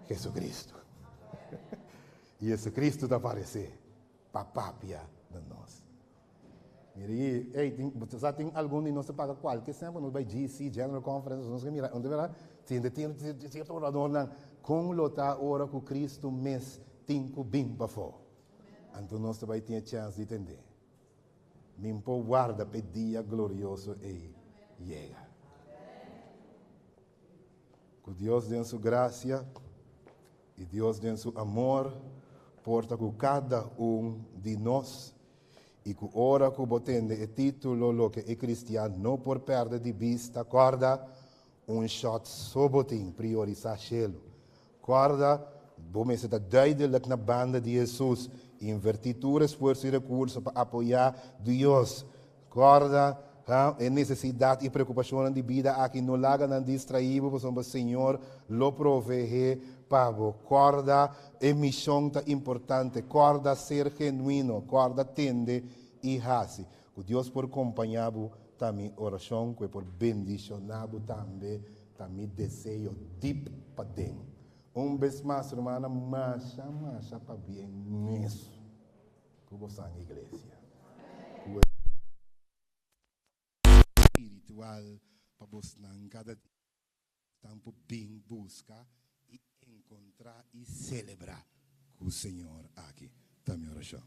Jesucristo. I Jesucristo ta aparesé pa papia na nos. Mira ei, ei, tin, bo sa tin algun di nos ta paga kualke sèn pa nos bai GC, General Conference, nos ke mira, unda bera, tin tin sierto oradornan, kon lo ta ora ku Cristo mes tin ku bin pafó? Anto nos ta bai tin e chèns di tendé. Min por warda p'e dia glorioso ei yega. Ku Dios den su grasia i Dios den su amor por ta ku kada un di nos. I ku ora ku bo tende e título Loke e Kristian No Por Pèrdè di Bista, kòrda, un shòt so bo tin, priorisá shelu. Kòrda, bo mester ta duidelik na banda di Hesus, invertí tur esfuerso i rekurso pa apoyá Dios. Kòrda, ha, e nesesidat i preokupashonnan di bida aki no laga nan distraí bo, pasobra Señor lo proveé pa bo. Kòrda, e mishon ta importante. Kòrda ser genuino. Kòrda tende i hasi. Ku Dios por kompañá bo ta mi orashon, ku e por bendishoná bo tambe ta mi deseo dip paden. Un bes mas, rumannan, masha masha pabien mes ku bosan iglesia. Ku e spiritual pa bosnan kada dia tan por bin buska i enkontrá i selebrá ku Señor aki. Ta mi orashon.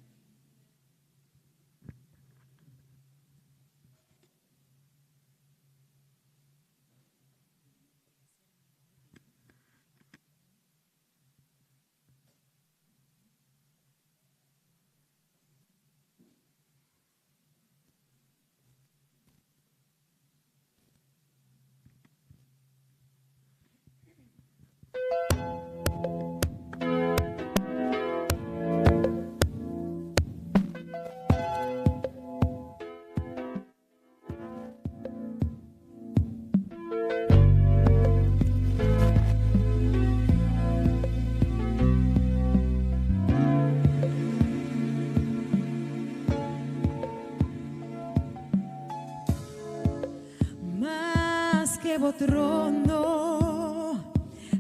Maske bo trono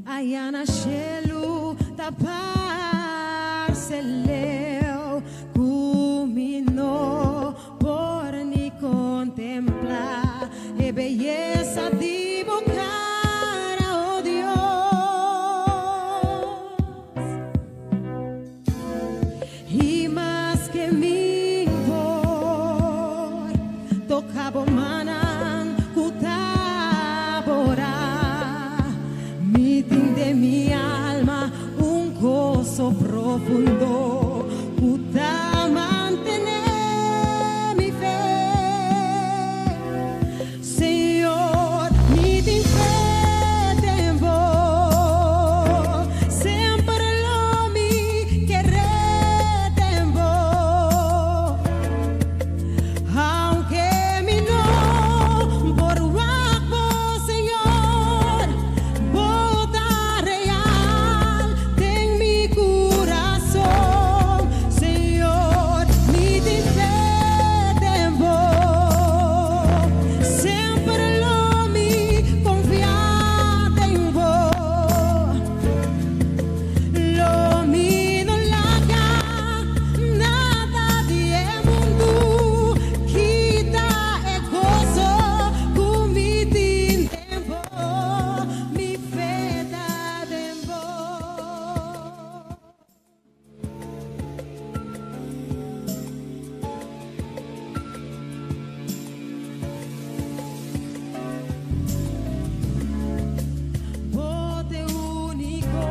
aya na shelu ta parse leu ku mi no por ni kontemplá e beyesa di bo kara, oh Dios. I maske mi por toka bo mannan ku ta borá, mi tin den mi alma un goso profundo ku ta mantené mi fe. Señor, mi tin fe den bo, semper lo mi kere den bo. Aunke mi no por wak bo, Señor, bo ta real den mi kurason. Señor, mi tin fe den bo, semper lo mi konfia den bo. Lo mi no laga nada di e mundu kita e goso ku mi tin den bo. Mi fe ta den bo. Bo t'e úniko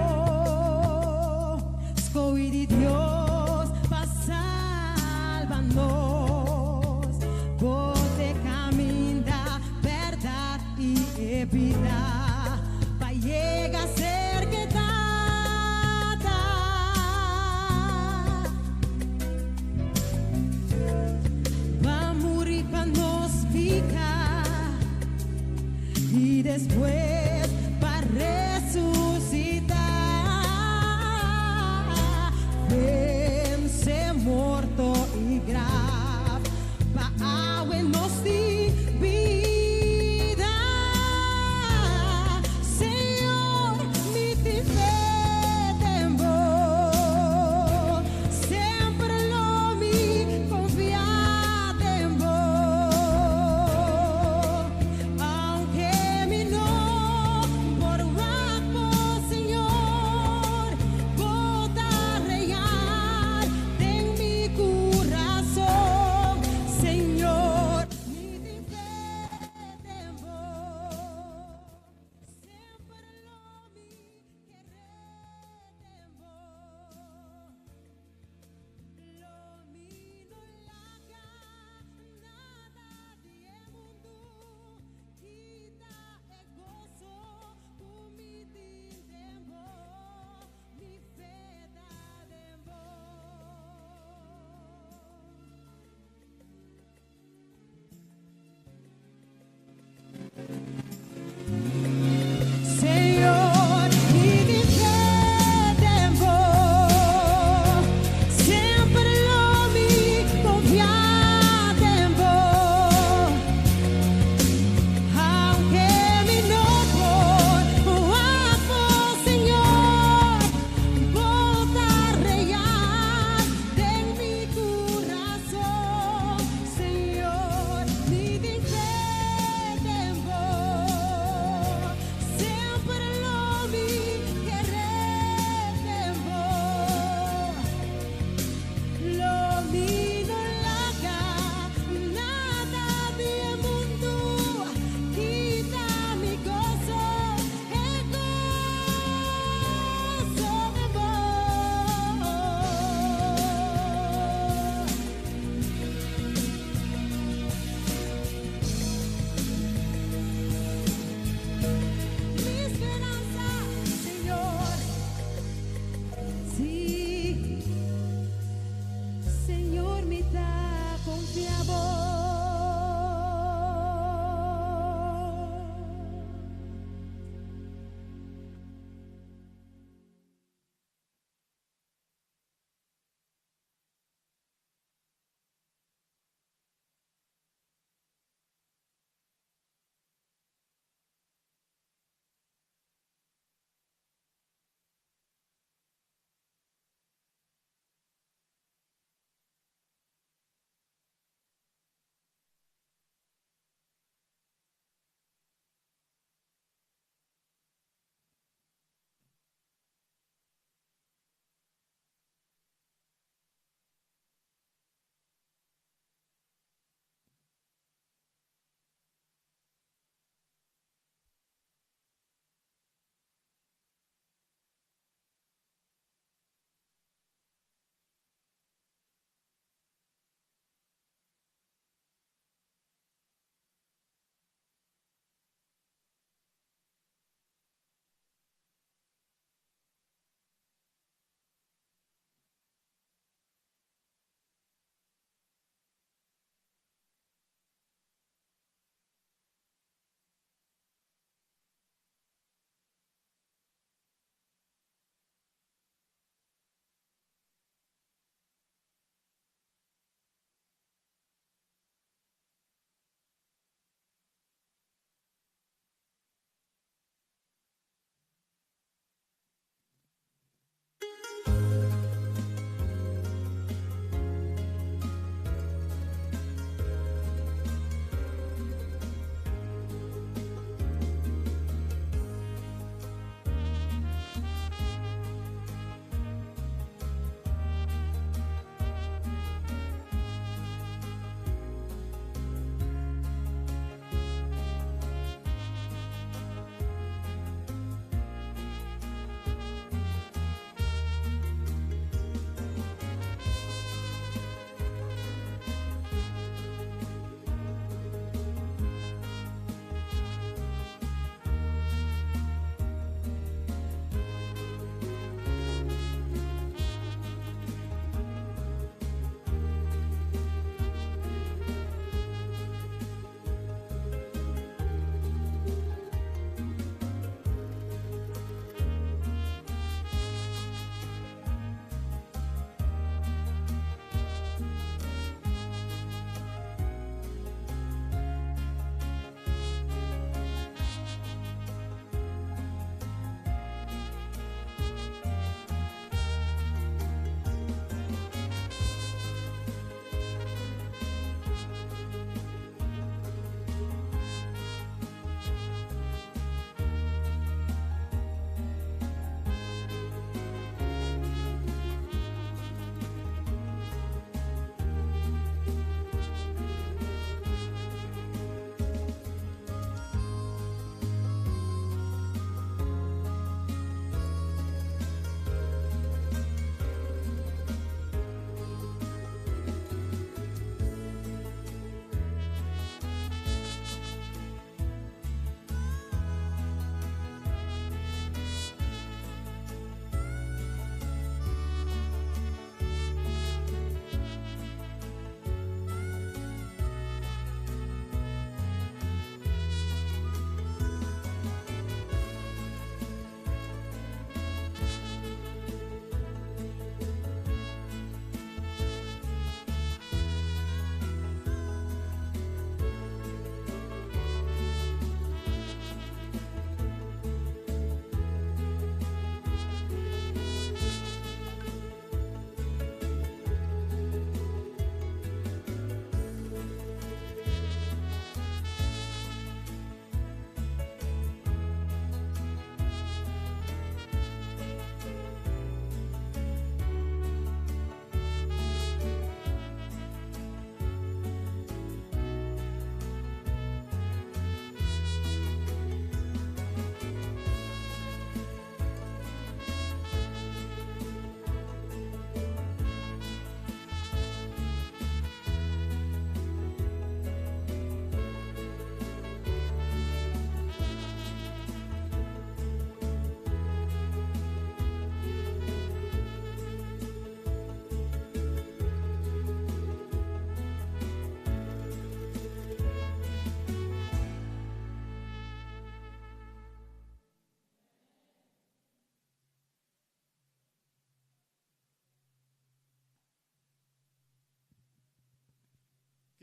skohi di Dios pa salba nos. Bo t'e kaminda, bèrdat i e bida pa yega serka e Tata. Pa muri pa nos piká i despues pa resusitá. Vense morto i graf pa awe nos tin bida. Señor, mi tin fe den bo, semper lo mi konfia den bo. Aunke mi no por wak bo, Señor, bo ta real den mi kurason. Señor, mi tin.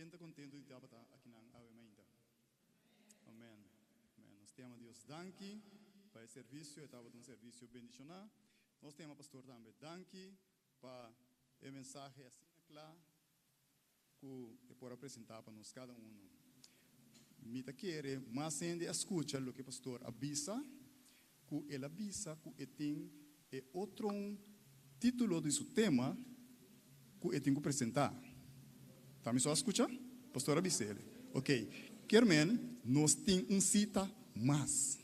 Ken ta kontentu di tabata akinan awe mainta? Amen. Amen. Nos ta yama Dios danki pa e servisio. E tabata un servisio bendishoná. Nos ta yama pastor tambe danki pa e mensahe asina kla ku e por a presentá pa nos kada unu. Mi ta kere mas hende a skucha loke pastor a bisa, ku el a bisa ku e tin e otro un título di su tema ku e tin ku presentá. Ta mi so a skucha? Pastor a bis'el. Ok, kier men nos tin un sita mas.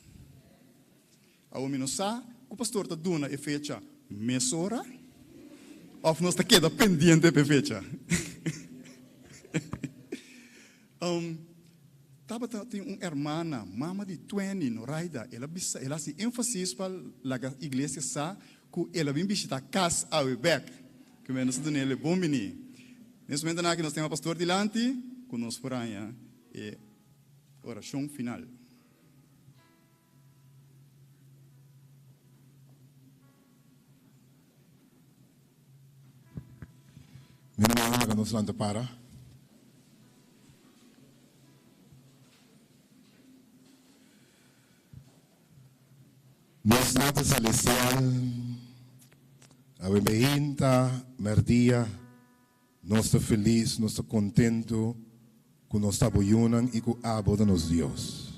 Awor mi no sa ku pastor ta duna e fecha mesora òf nos ta keda pendiente pa e fecha. Tabata tin un hermana, mama di Twenny, Noraida, el a bisa, el a hasi énfasis pa laga iglesia sa ku el a bin bishitá kas awe bèk. Ku nos ta dun'el e bon biní. Nes momentonan aki nos tin a pastor dilanti ku nos por haña e orashon final. Mi rumannan laga nos lanta para. Nos Tata Celestial, awe meinta, merdia, nos ta feliz, nos ta contento cu nos ta bo yunan y cu abo ta nos Dios.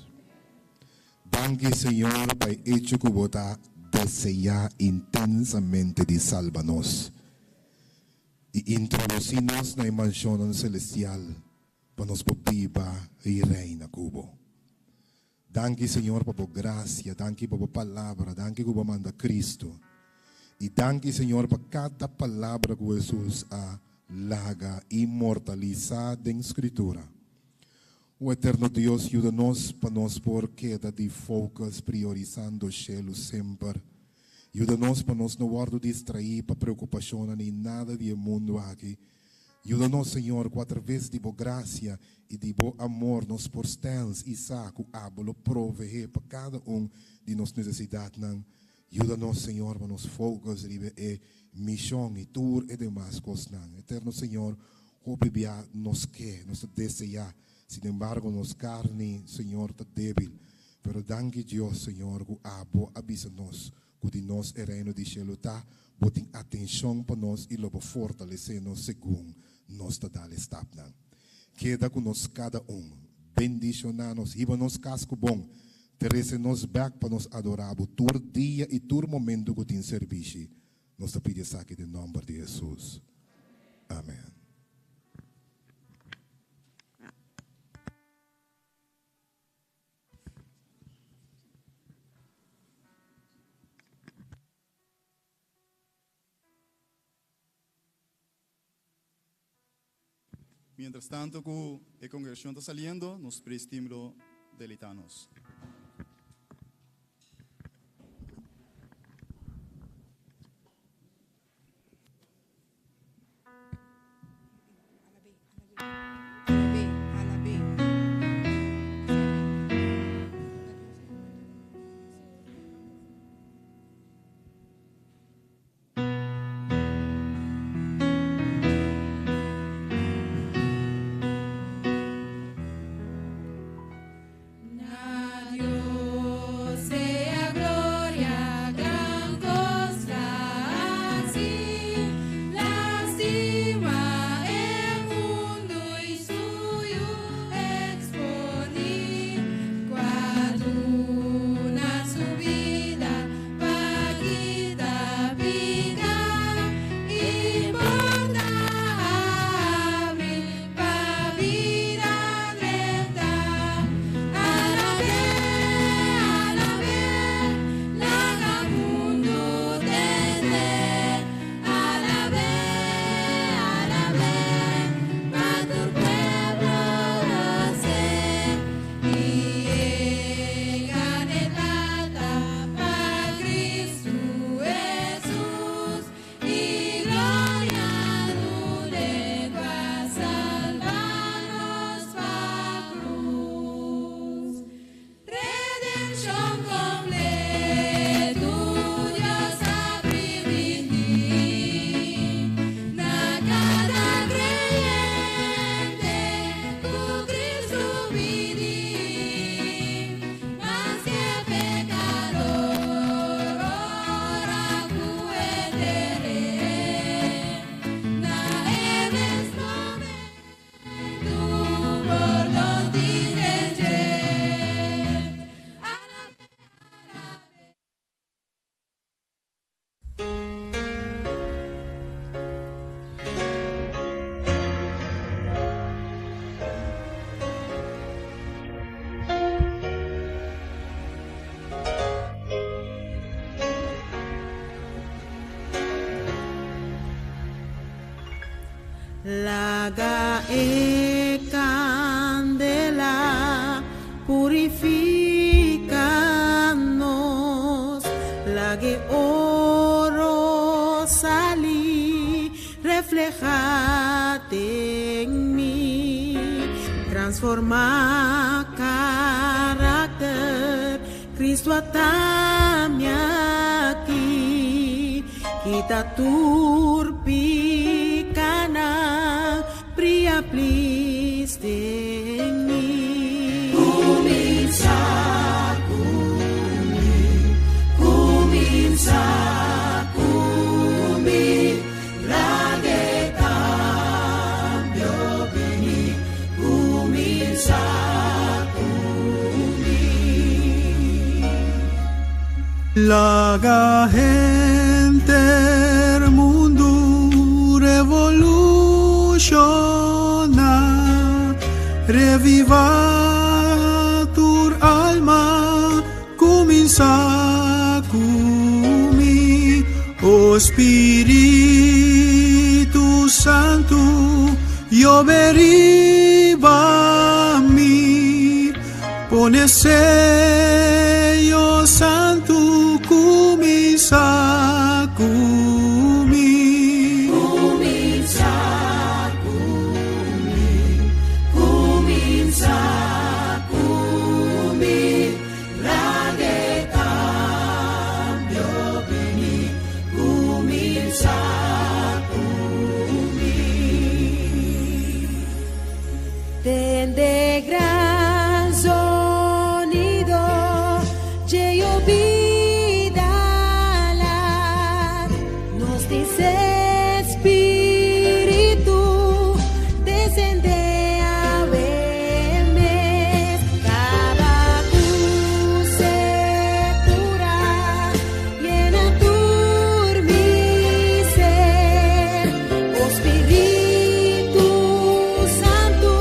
Danki Señor pa e hecho cu bo ta desea intensamente di salba nos y introduci nos na e mansionnan celestial pa nos por biba y reina cu bo. Danki Señor pa bo gracia, danki pa bo palabra, danki cu bo a manda Cristo. Y danki Señor pa cada palabra cu Jesus a laga inmortalisa den Scritura. O Eterno Dios yuda nos pa nos por keda di focus priorisando shelu semper. Yuda nos pa nos no wordo distraí pa preocupacionnan ni nada di e mundo aki. Yuda nos, Señor, cu atraves di Bo gracia y di Bo amor nos por stens y sa cu Abo lo proveé pa cada un di nos necesidadnan. Yuda nos, Señor, pa nos focus riba e mision y tur e demas cosnan. Eterno Señor, hopi bia nos ke, nos ta desea, sinembargo nos carni, Señor, ta debil. Pero danki Dios, Señor, cu Abo a bisa nos Ku di nos e Reino di shelu ta, bo tin atenshon pa nos i lo bo fortalesé nos segun nos ta dal e stapnan. Keda ku nos kada un. Bendishoná nos, hiba nos kas ku bon, trese nos bèk pa nos adorá bo tur dia i tur momentu ku tin serbishi. Nos ta pidi esaki den nòmber di Hesus. Amèn. Mientras tanto cu e congregacion ta saliendo, nos praise team lo deleita nos. Na. Laga e kandela purifiká nos. Lag'e oro sali reflehá den mi. Transformá karakter, Kristu ata mi aki. Kita tur pikanan, bria please den mi. Kuminsá ku mi, kuminsá ku mi, lag'e kambio bini, kuminsá ku mi. Laga henter mundu revolushoná, revivá tur alma, kuminsá ku mi. O Spiritu Santu, yobe riba mi, pone seyo santu, kuminsá ku mi. Kuminsá ku mi, kuminsá ku mi, lag'e kambio bini, kuminsá ku mi. Tende gran sonido, dje yobida lat, nos dice Spiritu, descende awe mes, kaba ku sekura, yena tur mi ser, o Spiritu Santu,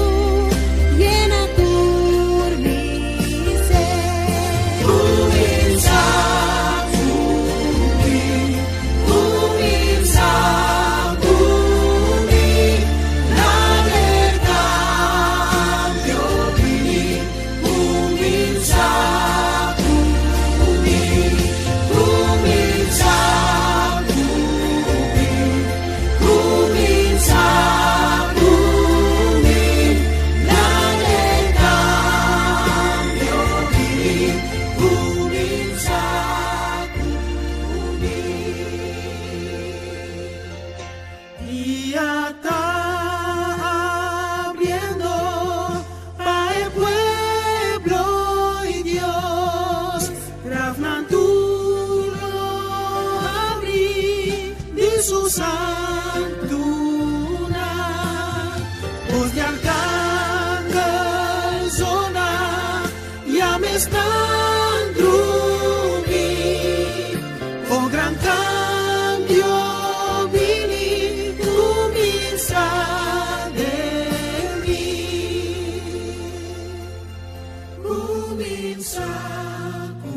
yena tur mi ser. Kuminsá ku mi, kuminsá ku mi, lag'e kambio bini, kuminsá ku mi, kuminsá ku mi, kuminsá ku mi, lag'e kambio bini, kuminsá ku mi. Dia ta habriendo pa e pueblo di Dios. Grafnan tur lo habri di su santunan. Bos di arkangel zona, yama esnan drumí. O gran kambio bini, kuminsá den mi. Kuminsá ku